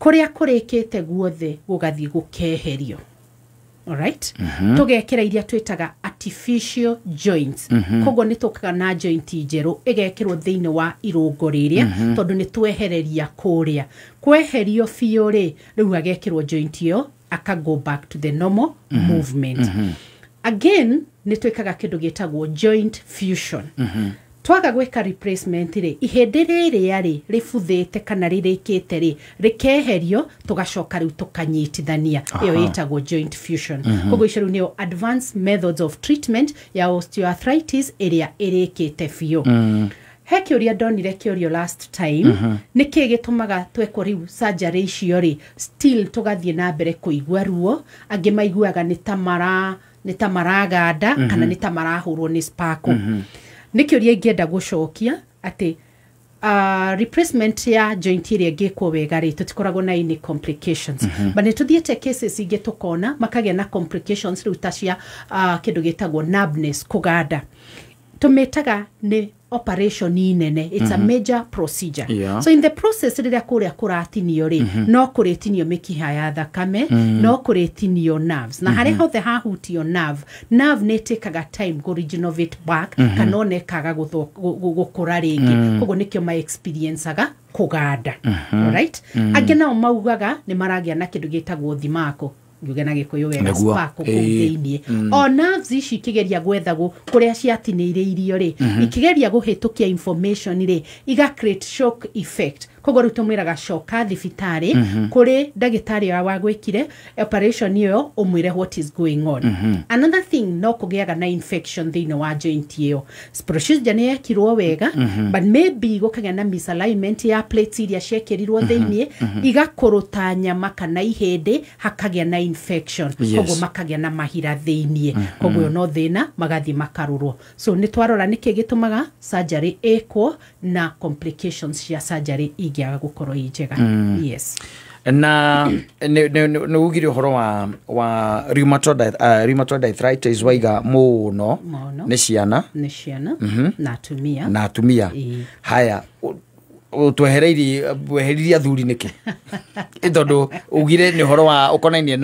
Kũrĩa kũrĩkĩte guothe gũgathiĩ gũkeherio. Alright? Tũgekĩra iria twĩtaga artificial joints. Koguo nĩ tũkaga na joint njerũ ĩgekĩrwo thĩinĩ wa irũngo rĩrĩa, tondũ nĩ twehereria kũrĩa. Kweherio biũ rĩ, rĩu agekĩrwo joint ĩyo aka go back to the normal movement. Again, nĩ twĩkaga kĩndũ gĩtagwo joint fusion. Twaga gwĩka replacement rĩ, ihĩndĩ rĩrĩa rĩ rĩbuthĩte kana rĩrĩkĩte rĩ, rĩkeherio tũgacoka rĩu tũkanyitithania. Ĩyo ĩtagwo joint fusion. Koguo icio rĩu nĩyo advanced methods of treatment ya osteoarthritis ĩrĩa ĩrĩkĩte biũ. He kĩũria ndonire kĩũrio last time, nĩkĩ gĩtũmaga twekwo rĩu surgery icio rĩ, still tũgathiĩ na mbere kũigua ruo, angĩ maiguaga nĩ ta maraganda kana nĩ ta marahũrwo nĩ sparkle. Nĩ kĩũria ingĩenda gũcokia atĩ replacement ya joint ĩrĩa ĩngĩkwo wega rĩ, tũtikoragwo na any complications. But nĩ tũthiĩte cases ingĩ tũkona makagĩa na complications rĩu ta cia kĩndũ gĩtagwo numbness, kũganda. Tũmĩtaga nĩ operation nene, it's a major procedure. So in the process rĩrĩa kũrĩa kũratinio rĩ, no kũrĩtinio mĩkiha ya thakame, no kũrĩtinio nerves, na harĩa hothe hahutio nerve nĩ ĩtĩkaga time go regenerate back, kana ona ĩkaga gũkũra rĩngĩ. Koguo nĩkĩo ma experienceaga kũganda. Alright? Angĩ nao maugaga nĩ maragĩa na kĩndũ gĩtagwo thimako, ngiuge na Gĩkũyũ wega, spark kũu thĩinĩ. O nerves ici ikĩgeria gwetha kũrĩa ciatinĩire irio rĩ, ikĩgeria gũhĩtũkia information rĩ, iga create shock effect. Koguo rĩu tũmwĩraga coka thibitarĩ kũrĩ ndagĩtarĩ ũrĩa wagwĩkire operation ĩyo, ũmwĩre what is going on. Another thing, no kũgĩaga na infection thĩinĩ wa joint ĩyo. Procedure nĩ yekirwo wega, but maybe gũkagĩa na misalignment ya plates iria ciekĩrirwo thĩinĩ, igakũrũta nyama kana ihĩndĩ, hakagĩa na infection. Koguo makagĩa na mahira thĩinĩ. Koguo ĩyo no thĩna magathiĩ makarorwo. So nĩ twarora nĩkĩ gĩtũmaga surgery ĩkwo na complications cia surgery ingĩaga gũkorwo i njega. Yes. Na nĩ ugire ũhoro wa rheumatoid arthritis waiga mũno nĩ ciana, nĩ ciana na atumia, na atumia. Haya, twehereirie athuri nĩkĩ? Tondũ ugire nĩ ũhoro wa ũkonainie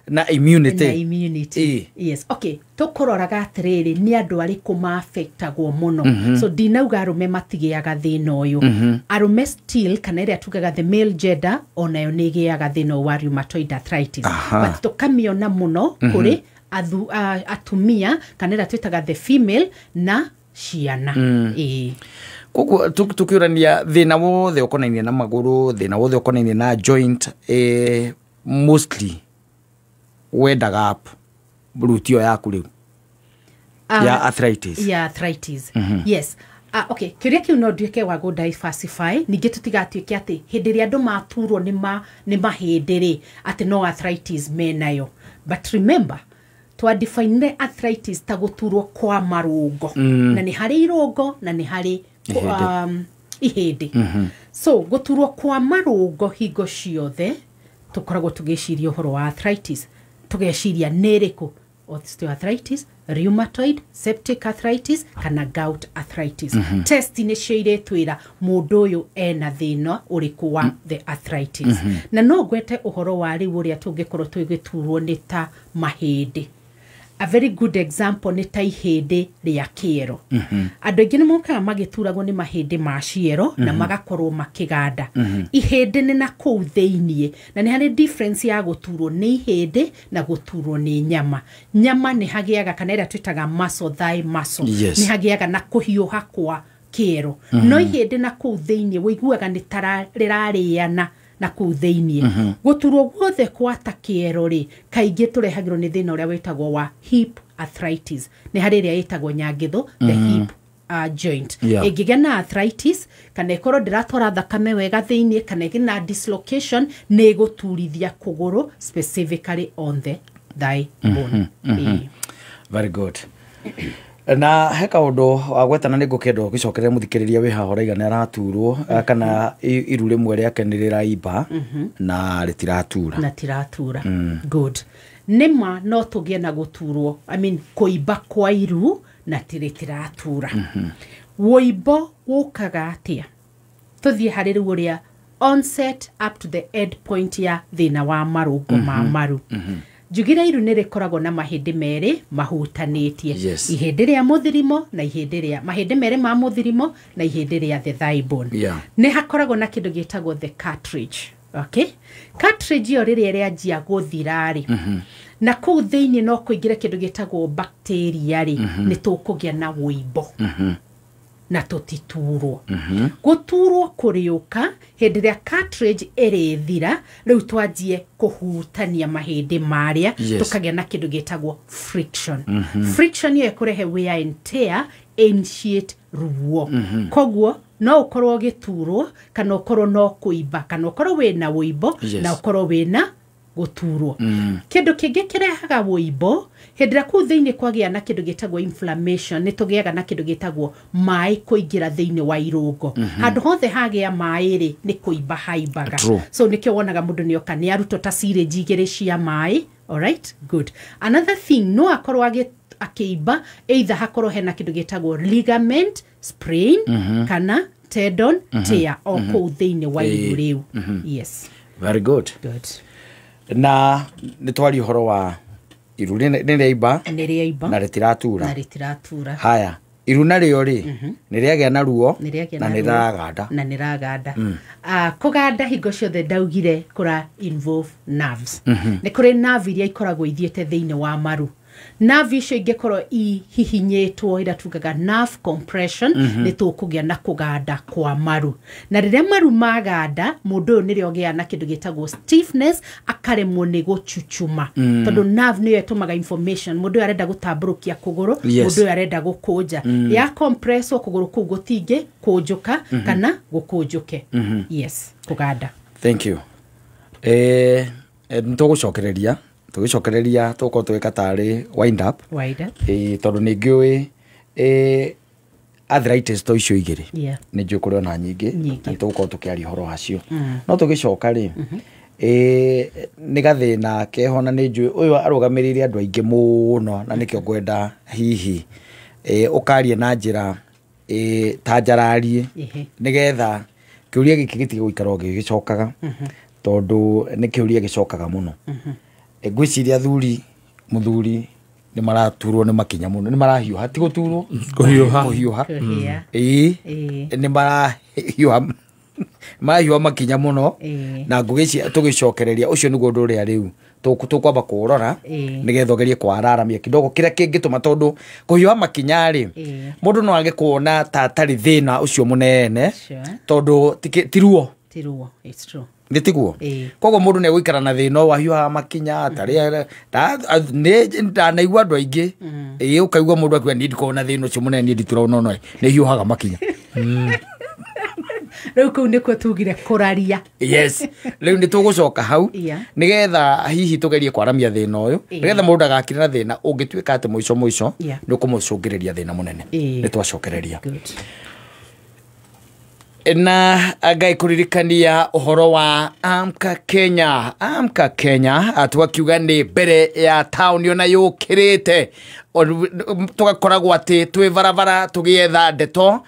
na immunity. Na immunity. Yes. Okay, tũkũroraga atĩrĩrĩ nĩ andũ arĩkũ ma-affectagwo mũno. So ndinauga arũme matigĩaga thĩna ũyũ. Arũme still, kana ĩrĩa tugaga the male gender, onayo nĩ ĩgĩaga thĩna wa rheumatoid arthritis. But tũkamĩona mũno kũrĩ atumia, kana ĩrĩa twĩtaga the female, na ciana. Koguo tukiũrania thĩna wothe ũkonainie na magũrũ, thĩna wothe ũkonainie na joint, mostly wendaga up root ĩyo yaku rĩu ya arthritis. Ya arthritis. Yes. Okay, kĩũria kĩu no nduĩke wa gũ diversify, ningĩ tũtigatuĩke atĩ hĩndĩ ĩrĩa andũ maturwo nĩ mahĩndĩ rĩ, atĩ no arthritis menayo. But remember, twa define arthritis ta gũturwo kwa marũngo. Na nĩ harĩ irũngo na nĩ harĩ ihĩndĩ. So gũturwo kwa marũngo hingo ciothe tũkoragwo tũgĩciria ũhoro wa arthritis, tũgeciria nĩ ĩrĩkũ, osteoarthritis, rheumatoid, septic arthritis kana gout arthritis. Test nĩcio iretwĩra mũndũ ũyũ ena thĩna ũrĩkũ wa the arthritis. Na no ngwete ũhoro wa rĩu ũrĩa tũngĩkorwo tũgĩturwo nĩ ta mahĩndĩ. A very good example nĩ ta ihĩndĩ rĩa kĩero. Andũ aingĩ nĩ mokaga magĩturagwo nĩ mahĩndĩ ma ciero na magakorwo makĩganda. Ihĩndĩ nĩ na kũu thĩiniĩ, na nĩ harĩ difference ya gũturwo nĩ ihĩndĩ na gũturwo nĩ nyama. Nyama nĩ hagĩaga, kana ĩrĩa twĩtaga muscle, thigh muscle. Nĩ hagĩaga na kũhiũha kwa kĩero. No ihĩndĩ na kũu thĩiniĩ wĩiguaga nĩ ta rĩrarĩana na kũu thĩiniĩ. Gũturwo guothe kwa ta kĩero rĩ, kaingĩ tũrehagĩrwo nĩ thĩna ũrĩa wĩtagwo wa hip arthritis. Nĩ harĩ ĩrĩa ĩtagwo nyangĩthũ, the hip joint. Ĩngĩgĩa na arthritis, kana ĩkorwo ndĩratwara thakame wega thĩiniĩ, kana ĩgĩ dislocation, nĩ ĩgũturithia kũgũrũ specifically on the thigh bone. Very good. Na he kaũndũ wagwetana nĩ ngũkĩenda ũgĩcokerera mũthikĩrĩria wĩ haha ũraiga nĩ araturwo, kana iru rĩmwe rĩake nĩ rĩraimba na rĩtiratura. Na tiratura. Good. Nĩma no tũgĩe na gũturwo, I mean kũimba kwa iru na rĩtiratura. Wũimbo wũkaga atĩa? Tũthiĩ harĩ rĩu ũrĩa onset up to the end point ya thĩna wa marũngo ma maru. Njugire iru nĩ rĩkoragwo na mahĩndĩ merĩ mahutanĩtie. Ihĩndĩ rĩa mũthirimo na ihĩndĩ rĩa mahĩndĩ merĩ ma mũthirimo na ihĩndĩ rĩa the thigh bone. Nĩ hakoragwo na kĩndũ gĩtagwo the cartridge. Okay? Cartridge ĩyo rĩrĩa ĩrĩanjia gũthira rĩ, na kũu thĩiniĩ no kũingĩre kĩndũ gĩtagwo bacteria rĩ, nĩ tũkũgĩa na wũimbo. Na tũtiturwo. Gũturwo kũrĩũka hĩndĩ ĩrĩa cartridge ĩrĩthira, rĩu twanjie kũhutania mahĩndĩ marĩa, tũkagĩa na kĩndũ gĩtagwo friction. Friction ĩyo ĩkũrehe wear and tear, initiate ruo. Koguo no ũkorwo ũgĩturwo, kana ũkorwo no kũimba, kana ũkorwo wĩna wũimbo, na ũkorwo wĩna gũturwo. Kĩndũ kĩngĩ kĩrehaga wũimbo, hĩndĩ ĩrĩa kũu thĩiniĩ kwagĩa na kĩndũ gĩtagwo inflammation, nĩ tũgĩaga na kĩndũ gĩtagwo maĩ kũingĩra thĩiniĩ wa irũngo. Handũ hothe hagĩa maĩ rĩ, nĩ kũimba haimbaga. So nĩkĩo wonaga mũndũ nĩoka nĩ arutwo ta syringe igĩrĩ cia maĩ. Alright, good. Another thing, no akorwo akĩimba, either hakorwo hena kĩndũ gĩtagwo ligament sprain, kana tendon tear o kũu thĩiniĩ wa iru rĩu. Yes. Very good. Good. Na nĩ twaria ũhoro wa iru nĩ rĩaimba na rĩtiratura. Na rĩtiratura. Haya, iru narĩo rĩ, nĩ rĩagĩa na ruo na nĩ rĩraganda. Na nĩ rĩraganda. Kũganda hingo ciothe ndaugire kũra involve nerves. Nĩ kũrĩ nerve iria ikoragwo ithiĩte thĩinĩ wa maru. Nerve icio ingĩkorwo ihihinyĩtwo, ĩrĩa tugaga nerve compression, nĩ tũkũgĩa na kũganda kwa maru. Na rĩrĩa maru maganda, mũndũ ũyũ nĩrĩo ũgĩaga na kĩndũ gĩtagwo stiffness, akaremwo nĩ gũchuchuma. Tondũ nerve nĩyo ĩtũmaga information, mũndũ ũyũ arenda gũtambũrũkia kũgũrũ, mũndũ ũyũ arenda gũkũnja. Ya compresswo kũgũrũ kũu gũtingĩ kũnjũka kana gũkũnjũke. Yes, kũganda. Thank you. Nĩ tũgũcokereria tũgĩcokereria tũgũkorwo tũgĩka tarĩ wind up. Tondũ nĩ ngĩũĩ arthritis to icio igĩrĩ nĩ njũĩ kũrĩ ona nyingĩ na tũgũkorwo tũkĩaria ũhoro wacio. No tũgĩcoka rĩ, Nĩ gathĩna keho na nĩ njũĩ ũyũ arũgamĩrĩire andũ aingĩ mũno na nĩkĩo ngwenda hihi ũkarie na njĩra ta njararie nĩgetha kĩũria gĩkĩ gĩtige gũikara o gĩgĩcokaga tondũ nĩ kĩũria gĩcokaga mũno. Ngwĩciria athuri mũthuri nĩ maraturwo nĩ makinya mũno, nĩ marahiũha, ti gũturwo, kũhiũha, kũhiũha, nĩ marahiũha, marahiũha makinya mũno na ngũgĩcia tũgĩcokereria ũcio nĩguo ũndũ ũrĩa rĩu tũkwamba kũũrora nĩgetha ũgerie kwararamia kidogo kĩrĩa kĩngĩtũma tondũ kũhiũha makinya rĩ mũndũ no age kuona ta atarĩ thĩna ũcio mũnene tondũ ti ruo, nĩ tiguo. Koguo mũndũ nĩ egũikara na thĩna ũyũ ahiũhaga makinya tarĩ ndanaigua andũ aingĩ ũkaigua mũndũ akiuga niĩ ndikoragwo na thĩna ũcio mũnene, niĩ ndituragwo no nĩ hiũhaga makinya. Rĩu kũu nĩkuo tugire kũraria. Yes, rĩu nĩ tũgũcoka hau nĩgetha hihi tũgerie kwaramia thĩna ũyũ nĩgetha mũndũ agakire na thĩna ũngĩtuĩka atĩ mũico mũico nĩ ũkũmũcũngĩrĩria thĩna mũnene. Nĩ twacokereria na ngai kũririkania ũhoro wa Amka Kenya. Amka Kenya twakiuga nĩ mbere ya taũni ona yũkĩrĩte, tũgakoragwo atĩ twĩ barabara tũgĩetha ndeto,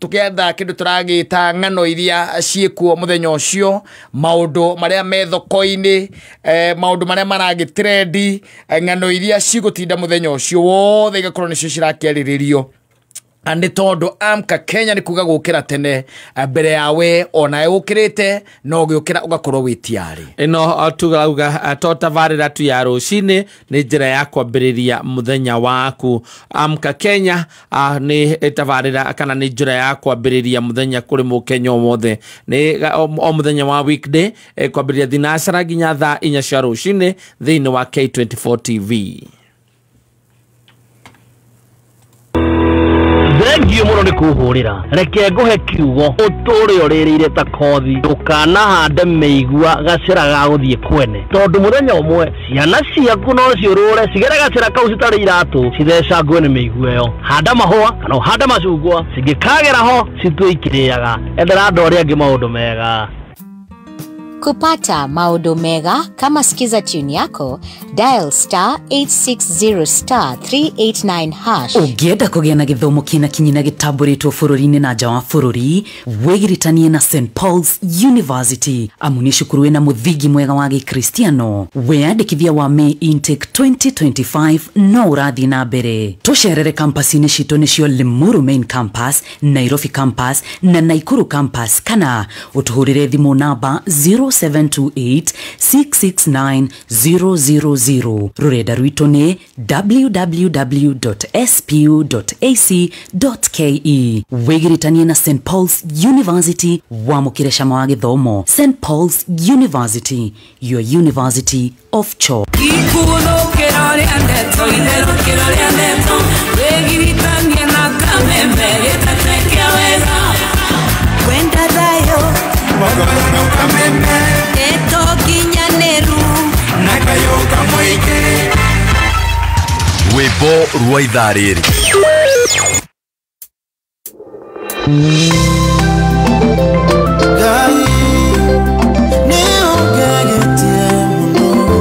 tũgĩetha kĩndũ tũragĩta ng'ano iria ciĩkuo mũthenya ũcio, maũndũ marĩa me thoko-inĩ, maũndũ marĩa maragĩtrendi, ng'ano iria cigũtinda mũthenya ũcio wothe igakorwo nĩcio cirakĩarĩrĩrio. Nĩ tondũ Amka Kenya nĩ kuga gũkĩra tene mbere yawe ona ũkĩrĩte no ũgĩũkĩra ũgakorwo wĩ tiarĩ. Ĩno tugauga to tabarĩra tu ya rũcinĩ nĩ njĩra ya kwambĩrĩria mũthenya waku. Amka Kenya nĩ tabarĩra kana nĩ njĩra ya kwambĩrĩria mũthenya kũrĩ mũkenya o wothe, nĩ o mũthenya wa weekday kwambĩrĩria thinacara nginya thaa 4 cia rũcinĩ thĩinĩ wa K24 TV. Thengio mũno nĩ kũhũrĩra, reke ngũhe kiugo ũtũre ũrĩrĩire ta kothi, ndũkanahande mĩigua gacĩra ga gũthiĩ kwene, tondũ mũthenya ũmwe ciana ciaku no ciũrũre cigere gacĩra kau citarĩ iratũ cithecangwe nĩ mĩigua ĩyo. Handa mahũa kana ũhande macungwa, cingĩkagera ho citue ikĩrĩaga. Endera andũ arĩa angĩ maũndũ mega. Kupata maodo mega kama Skiza tune yako, dial star 860 star 389 hash. Ũngĩenda kũgĩa na gĩthomo kĩna kinyi na gĩtambũrĩtwo bũrũri-inĩ na nja wa bũrũri, wĩgiritanie na St Paul's University, amu nĩ cukuru wĩna mũthingi mwega wa gĩkristiano. Wĩyandĩkithia wa May intake 2025 no ũrathiĩ na mbere. Tũcerere kampasi-inĩ citũ nĩcio Limuru Main Campus, Nairobi Campus na Nakuru Campus, kana ũtũhũrĩre thimũ namba 0728 669 000. Rũrenda rwitũ nĩ www.spu.ac.ke. Wĩgiritanie na St Paul's University, wamũkĩre cama wa gĩthomo. St Paul's University, your university of choice. Rwĩmbo rwa ithaa rĩrĩ. Ngai nĩ ũngegetie mũno,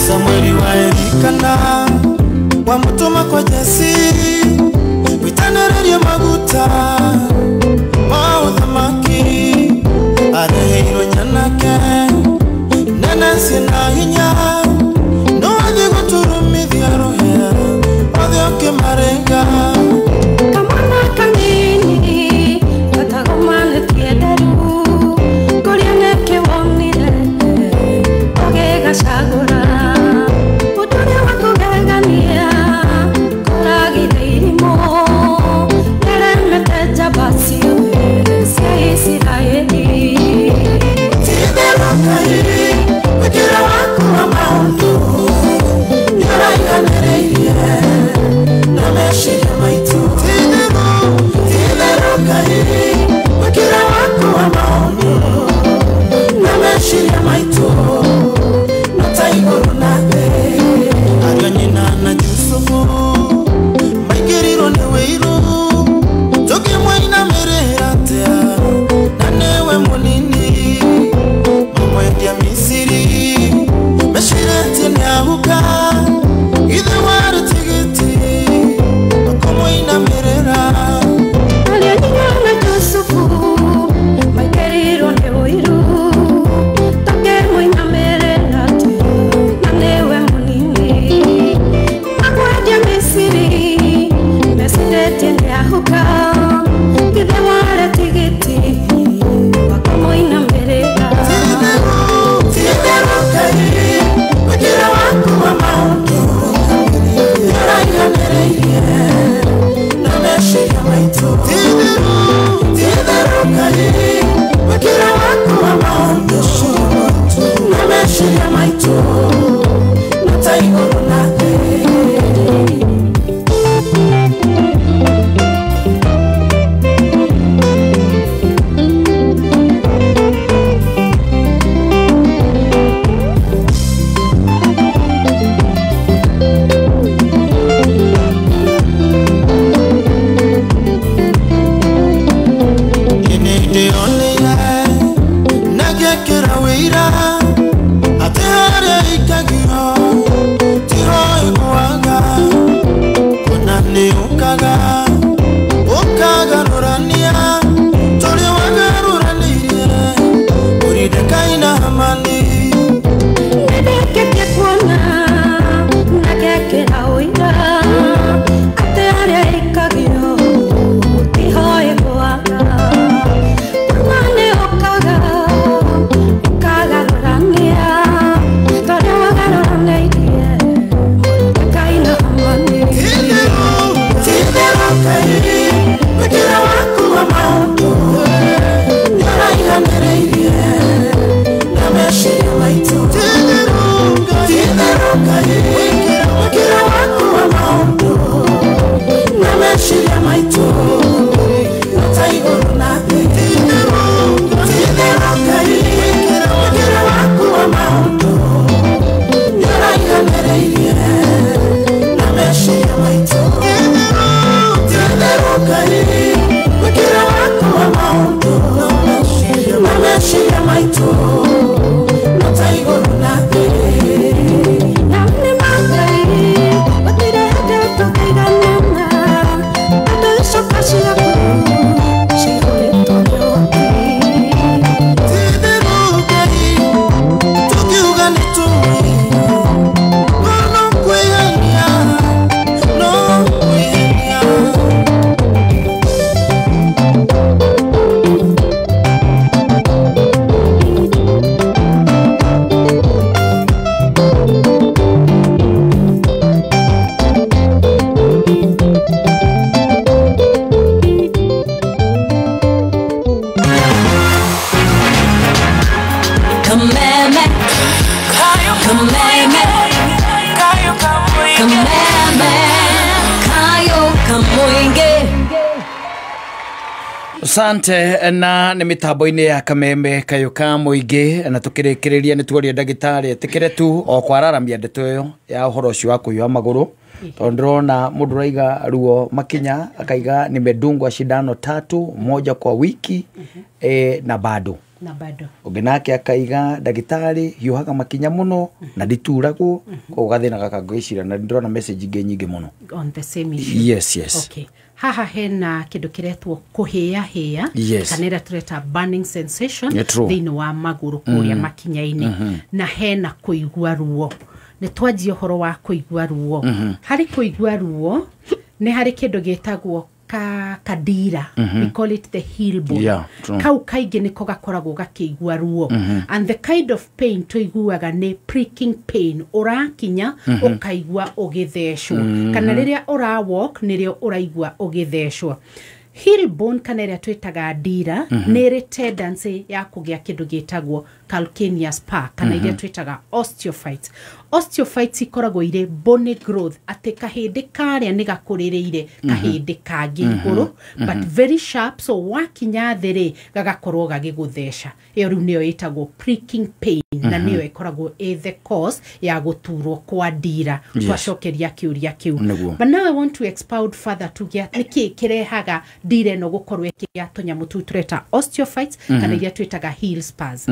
Samueli wa Elikana wamutuma kwa Jesi witanererie maguta ma uthamaki arehe Asante na nĩ mĩtambo-inĩ ya kameme kayũ ka mũingĩ na tũkĩrĩkĩrĩria nĩ tuoria ndagĩtarĩ etĩkĩre tu o kwararamia ndeto ĩyo ya ũhoro ũcio wa kũhiũha magũrũ tondũ ndĩrona mũndũ ũraiga ruo makinya akaiga nimedungwa shindano 3 moja kwa wiki na bado ũngĩ nake akaiga ndagĩtarĩ hiũhaga makinya mũno na ndituragwo koguo gathĩna gaka ngwĩciria na ndĩrona message ingĩ nyingĩ mũno on the same issue. Yes, yes. Okay. Haha hena kĩndũ kĩretwo kũhĩahĩa Yes. kana ĩrĩa tũreta burning sensation Yeah, true. thĩinĩ wa magũrũ kũrĩa makinya-inĩ na hena kũigua ruo. Nĩ twanjia ũhoro wa kũigua ruo. Harĩ kũigua ruo nĩ harĩ kĩndũ gĩtagwo kadira. We call it the heel bone. Yeah, true. Kau kaingĩ nĩko gakoragwo gakĩigua ruo. And the kind of pain tũiguaga nĩ pricking pain, ũrakinya ũkaigua ũgĩthecwo kana rĩrĩa ũra walk nĩrĩo ũraigua ũgĩthecwo. Heel bone kana ĩrĩa twĩtaga ndira nĩ ĩrĩ tendency ya kũgĩa kĩndũ gĩtagwo calcaneus spur kana iria twĩtaga osteophytes. Osteophytes ikoragwo irĩ bony growth atĩ kahĩndĩ karĩa nĩ gakũrĩrĩire kahĩndĩ kangĩ igũrũ but very sharp, so wakinya thĩ rĩ gagakorwo gagĩgũtheca. Ĩyo rĩu nĩyo ĩtagwo pricking pain na nĩyo ĩkoragwo ĩ the cause ya gũturwo kwa ndira. Yes. Twacokeria kĩũria kĩu. Nĩguo. But now I want to expound further tuge nĩkĩ kĩrehaga ndira ĩno gũkorwo ĩkĩgĩa tũnyamũ tũu tũreta osteophytes kana iria twĩtaga heel spurs.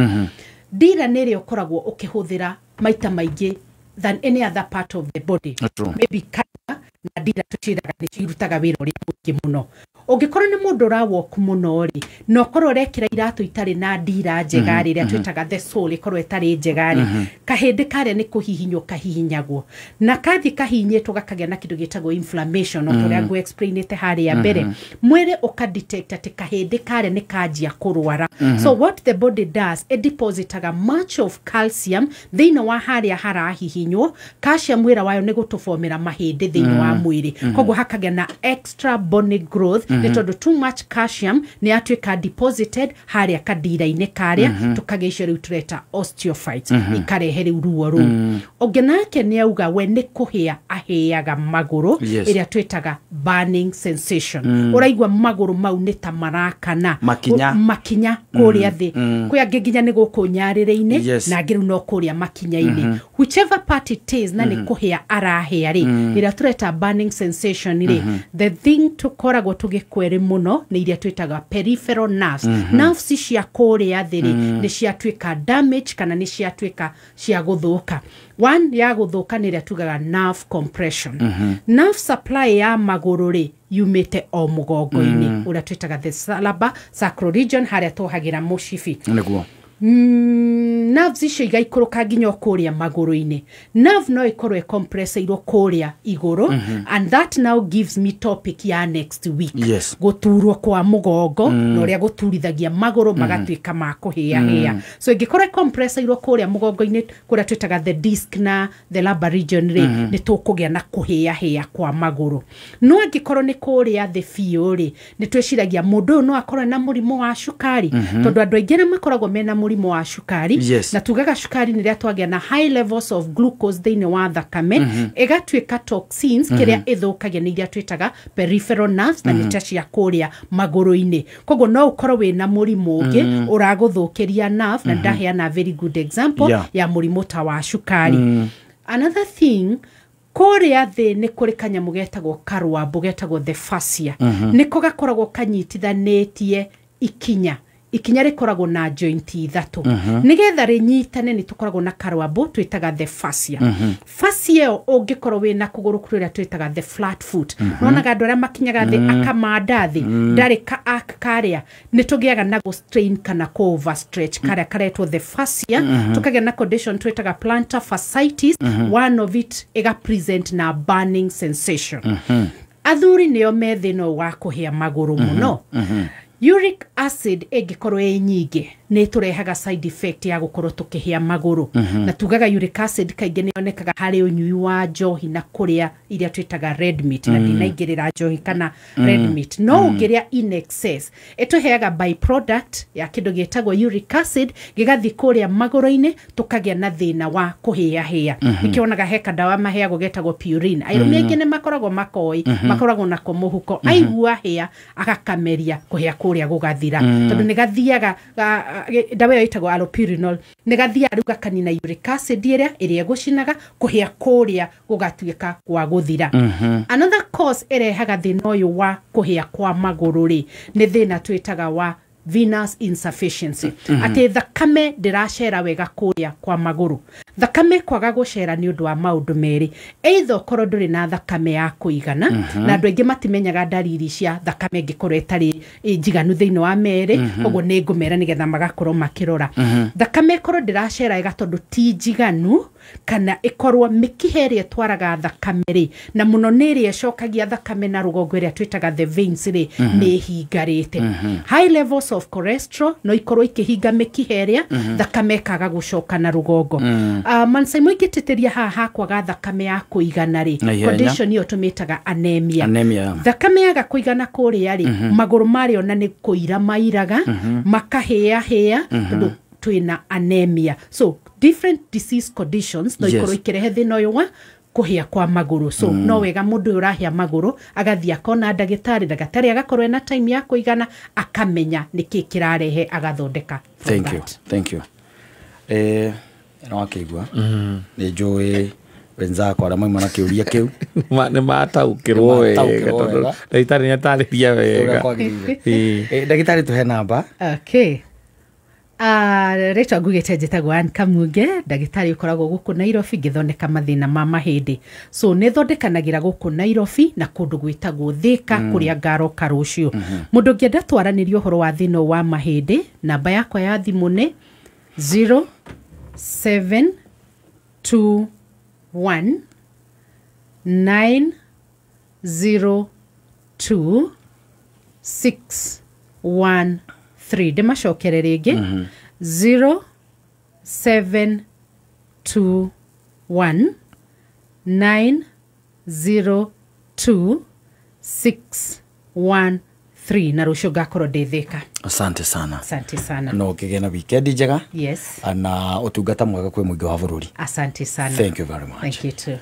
Ndira nĩ ĩrĩa ũkoragwo ũkĩhũthĩra maita maingĩ than any other part of the body. True. Maybe kana na ndira tũciĩraga nĩ cirutaga wĩra ũrĩa mũingĩ mũno. Ũngĩkorwo nĩ mũndũ ũrawalk mũno rĩ na ũkorwo ũrekĩra iratũ itarĩ na ndira njega rĩ ĩrĩa twĩtaga the sole ĩkorwo ĩtarĩ njega rĩ kahĩndĩ karĩa nĩ kũhihinywo kahihinyagwo na kathiĩ kahihinyĩtwo gakagĩa na kĩndũ gĩtagwo inflammation o ta ũrĩa ngũ-explainĩte harĩa mbere. Mwĩrĩ ũka-detect atĩ kahĩndĩ karĩa nĩ kanjia kũrwara. So what the body does, it depositaga much of calcium thĩinĩ wa harĩa harahihinywo. Calcium wĩra wayo nĩ gũtũbomera mahĩndĩ thĩinĩ wa mwĩrĩ koguo hakagĩa na extra bony growth nĩ tondũ too much calcium nĩ yatuĩka deposited harĩa kadira-inĩ karĩa tũkagĩa icio rĩu tũreta osteophytes ikarehe rĩu ruo rũu. Ũngĩ nake nĩ auga we nĩ kũhĩa ahĩaga magũrũ Yes. ĩrĩa twĩtaga burning sensation. Ũraigua magũrũ mau nĩ ta marakana Makinya. Makinya kũrĩa thĩ kwĩ angĩ nginya nĩ gũkũ nyarĩrĩ-inĩ Yes. na angĩ rĩu no kũrĩa makinya-inĩ whichever part it is na nĩ kũhĩa arahĩa rĩ ĩrĩa tũreta burning sensation rĩ the thing tũkoragwo tũgĩkwerĩ mũno nĩ iria twĩtaga peripheral nerves. Nerves cia kũrĩa thĩ rĩ nĩ ciatuĩka damage kana nĩ ciatuĩka cia gũthũka. One ya gũthũka nĩ ĩrĩa tugaga nerve compression. Nerve supply ya magũrũ rĩ yumĩte o mũgongo-inĩ ũrĩa twĩtaga the lumbar sacral region harĩa twohagĩra mũcibi. Nĩguo. Nerves icio igaikũrũka nginya o kũrĩa magũrũ-inĩ. Nerve no ĩkorwo ĩcompresseirwo kũrĩa igũrũ and that now gives me topic ya next week. Yes. Gũturwo kwa mũgongo na ũrĩa gũturithagia magũrũ magatuĩka ma kũhĩahĩa. So ĩngĩkorwo ĩcompresseirwo kũrĩa mũgongo-inĩ kũrĩa twĩtaga the disc na the lumbar region rĩ nĩ tũkũgĩa na kũhĩahĩa kwa magũrũ. No angĩkorwo nĩ kũrĩa thĩ biũ rĩ nĩ twĩciragia mũndũ ũyũ no akorwo na mũrimũ wa cukari tondũ andũ aingĩ arĩa makoragwo mena mũrimũ wa cukari Yes. na tugaga cukari nĩ rĩrĩa twagĩa na high levels of glucose thĩinĩ wa thakame ĩgatuĩka toxins kĩrĩa ĩthũkagia nĩ iria twĩtaga peripheral nerves na nĩ ta cia kũrĩa magũrũ-inĩ. Koguo no ũkorwo wĩna mũrimũ ũngĩ ũragũthũkĩria nerve na ndaheana very good example ya mũrimũ ta wa cukari. Another thing kũrĩa thĩ nĩ kũrĩ kanyamũ getagwo karwambũ getagwo the fascia. Nĩko gakoragwo kanyitithanĩtie ikinya. Ikinya rĩkoragwo na joint ithatũ. Nĩgetha rĩnyitane nĩ tũkoragwo na karwambũ twĩtaga the fascia. Fascia ĩyo ũngĩkorwo wĩna kũgũrũ kũrĩa twĩtaga the flat foot. Nonaga andũ arĩa makinyaga thĩ akamanda thĩ ndarĩ ka arc karĩa nĩ tũgĩaga na gũ strain kana kũ overstretch karĩa karetwo the fascia. Tũkagĩa na condition twĩtaga plantar fasciitis. One of it ĩga present na burning sensation. Athuri nĩo me thĩna ũyũ wa kũhĩa magũrũ mũno. Uric acid ĩngĩkorwo ĩ nyingĩ nĩ ĩtũrehaga side effect ya gũkorwo tũkĩhĩa magũrũ. Na tugaga uric acid kaingĩ nĩ yonekaga harĩ ũnyui wa njohi na kũrĩa iria twĩtaga red meat na ndinaingĩrĩra njohi kana red meat. No ũngĩrĩa in excess ĩtũheaga byproduct ya kĩndũ gĩtagwo uric acid gĩgathiĩ kũrĩa magũrũ-inĩ tũkagĩa na thĩna wa kũhĩahĩa. Nĩkĩonaga he kandawa maheagwo getagwo purine. Arũme aingĩ nĩ makoragwo makoĩ makoragwo nako mũhuko aigua hĩa agakameria kũhĩa kũu kũrĩa gũgathira. Tondũ nĩ gathiaga ndawa ĩyo ĩtagwo allopurinol, nĩ gathiaga rĩu gakanina uric acid ĩrĩa ĩrĩa ĩgũcinaga, kũhĩa kũrĩa gũgatuĩka gwa gũthira. Another cause ĩrehaga thĩna ũyũ wa kũhĩa kwa magũrũ rĩ, nĩ thĩna twĩtaga wa venous insufficiency. Atĩ thakame ndĩracera wega kũrĩa kwa magũrũ. Thakame kwaga gũcera nĩ ũndũ wa maũndũ merĩ, either ũkorwo ndũrĩ na thakame ya kũigana, na andũ aingĩ matimenyaga ndariri cia thakame ĩngĩkorwo ĩtarĩ njiganu thĩinĩ wa merĩ, ũguo nĩ ngũmera nĩgetha magakorwo makĩrora. Thakame ĩkorwo ndĩracera wega tondũ ti njiganu, kana ĩkorwo mĩkiha ĩrĩa ĩtwaraga thakame rĩ, na mũno nĩ ĩrĩa ĩcokagia thakame na rũgongo ĩrĩa twĩtaga the veins rĩ, nĩ ĩhingarĩte. High levels of cholesterol no ikorwo ikĩhinga mĩkiha ĩrĩa, thakame ĩkaga gũcoka na rũgongo. Mansaimo ingĩtĩtĩria haha hakwaga thakame ya kũigana rĩ, Na ihenya. Condition ĩyo tũmĩtaga anemia. Anemia. Thakame yaga kũigana kũrĩa rĩ, magũrũ marĩa ona nĩ kũira mairaga, makahĩahĩa, tondũ twĩna anemia. So different disease conditions no ikorwo ikĩrehe thĩna ũyũ wa kũhĩa kwa magũrũ. So no wega mũndũ ũyũ ũrahĩa magũrũ agathiĩ akona ndagĩtarĩ, ndagĩtarĩ agakorwo ena time ya kũigana, akamenya nĩkĩ kĩrarehe, agathondeka from Thank you. that. Thank you. No wakĩigua nĩ njũĩ wenzako arĩa mauma na kĩũria kĩu nĩ mataũkĩrwo wega, Nĩmataũkĩrwo tondũ wega. ndagĩtarĩ nĩ atarĩria Ũrĩa wega. kwagĩrĩire. Ndagĩtarĩ, tũhe namba. Okay. Rĩtwa ngugĩte njĩtagwo Ann Kamunge, ndagĩtarĩ ũkoragwo gũkũ Nairobi ngĩthondeka mathĩna ma mahĩndĩ. So nĩ thondekanagĩra gũkũ Nairobi na kũndũ gwĩtagwo Thĩka, kũrĩa ngaroka rũciũ. Mũndũ ũngĩenda twaranĩrie ũhoro wa thĩna ũyũ wa mahĩndĩ, namba yakwa ya thimũ nĩ 0721 902 613. Ndĩmacokere rĩngĩ, 0721 902 613, na rũciũ ngakorwo ndĩ Thĩka. Asante sana. Asante sana. No ũkĩgĩe na wikendi njega Yes. na ũtungata mwega kwĩ mũingĩ wa bũrũri. Asante sana. Thank you very much. Thank you too.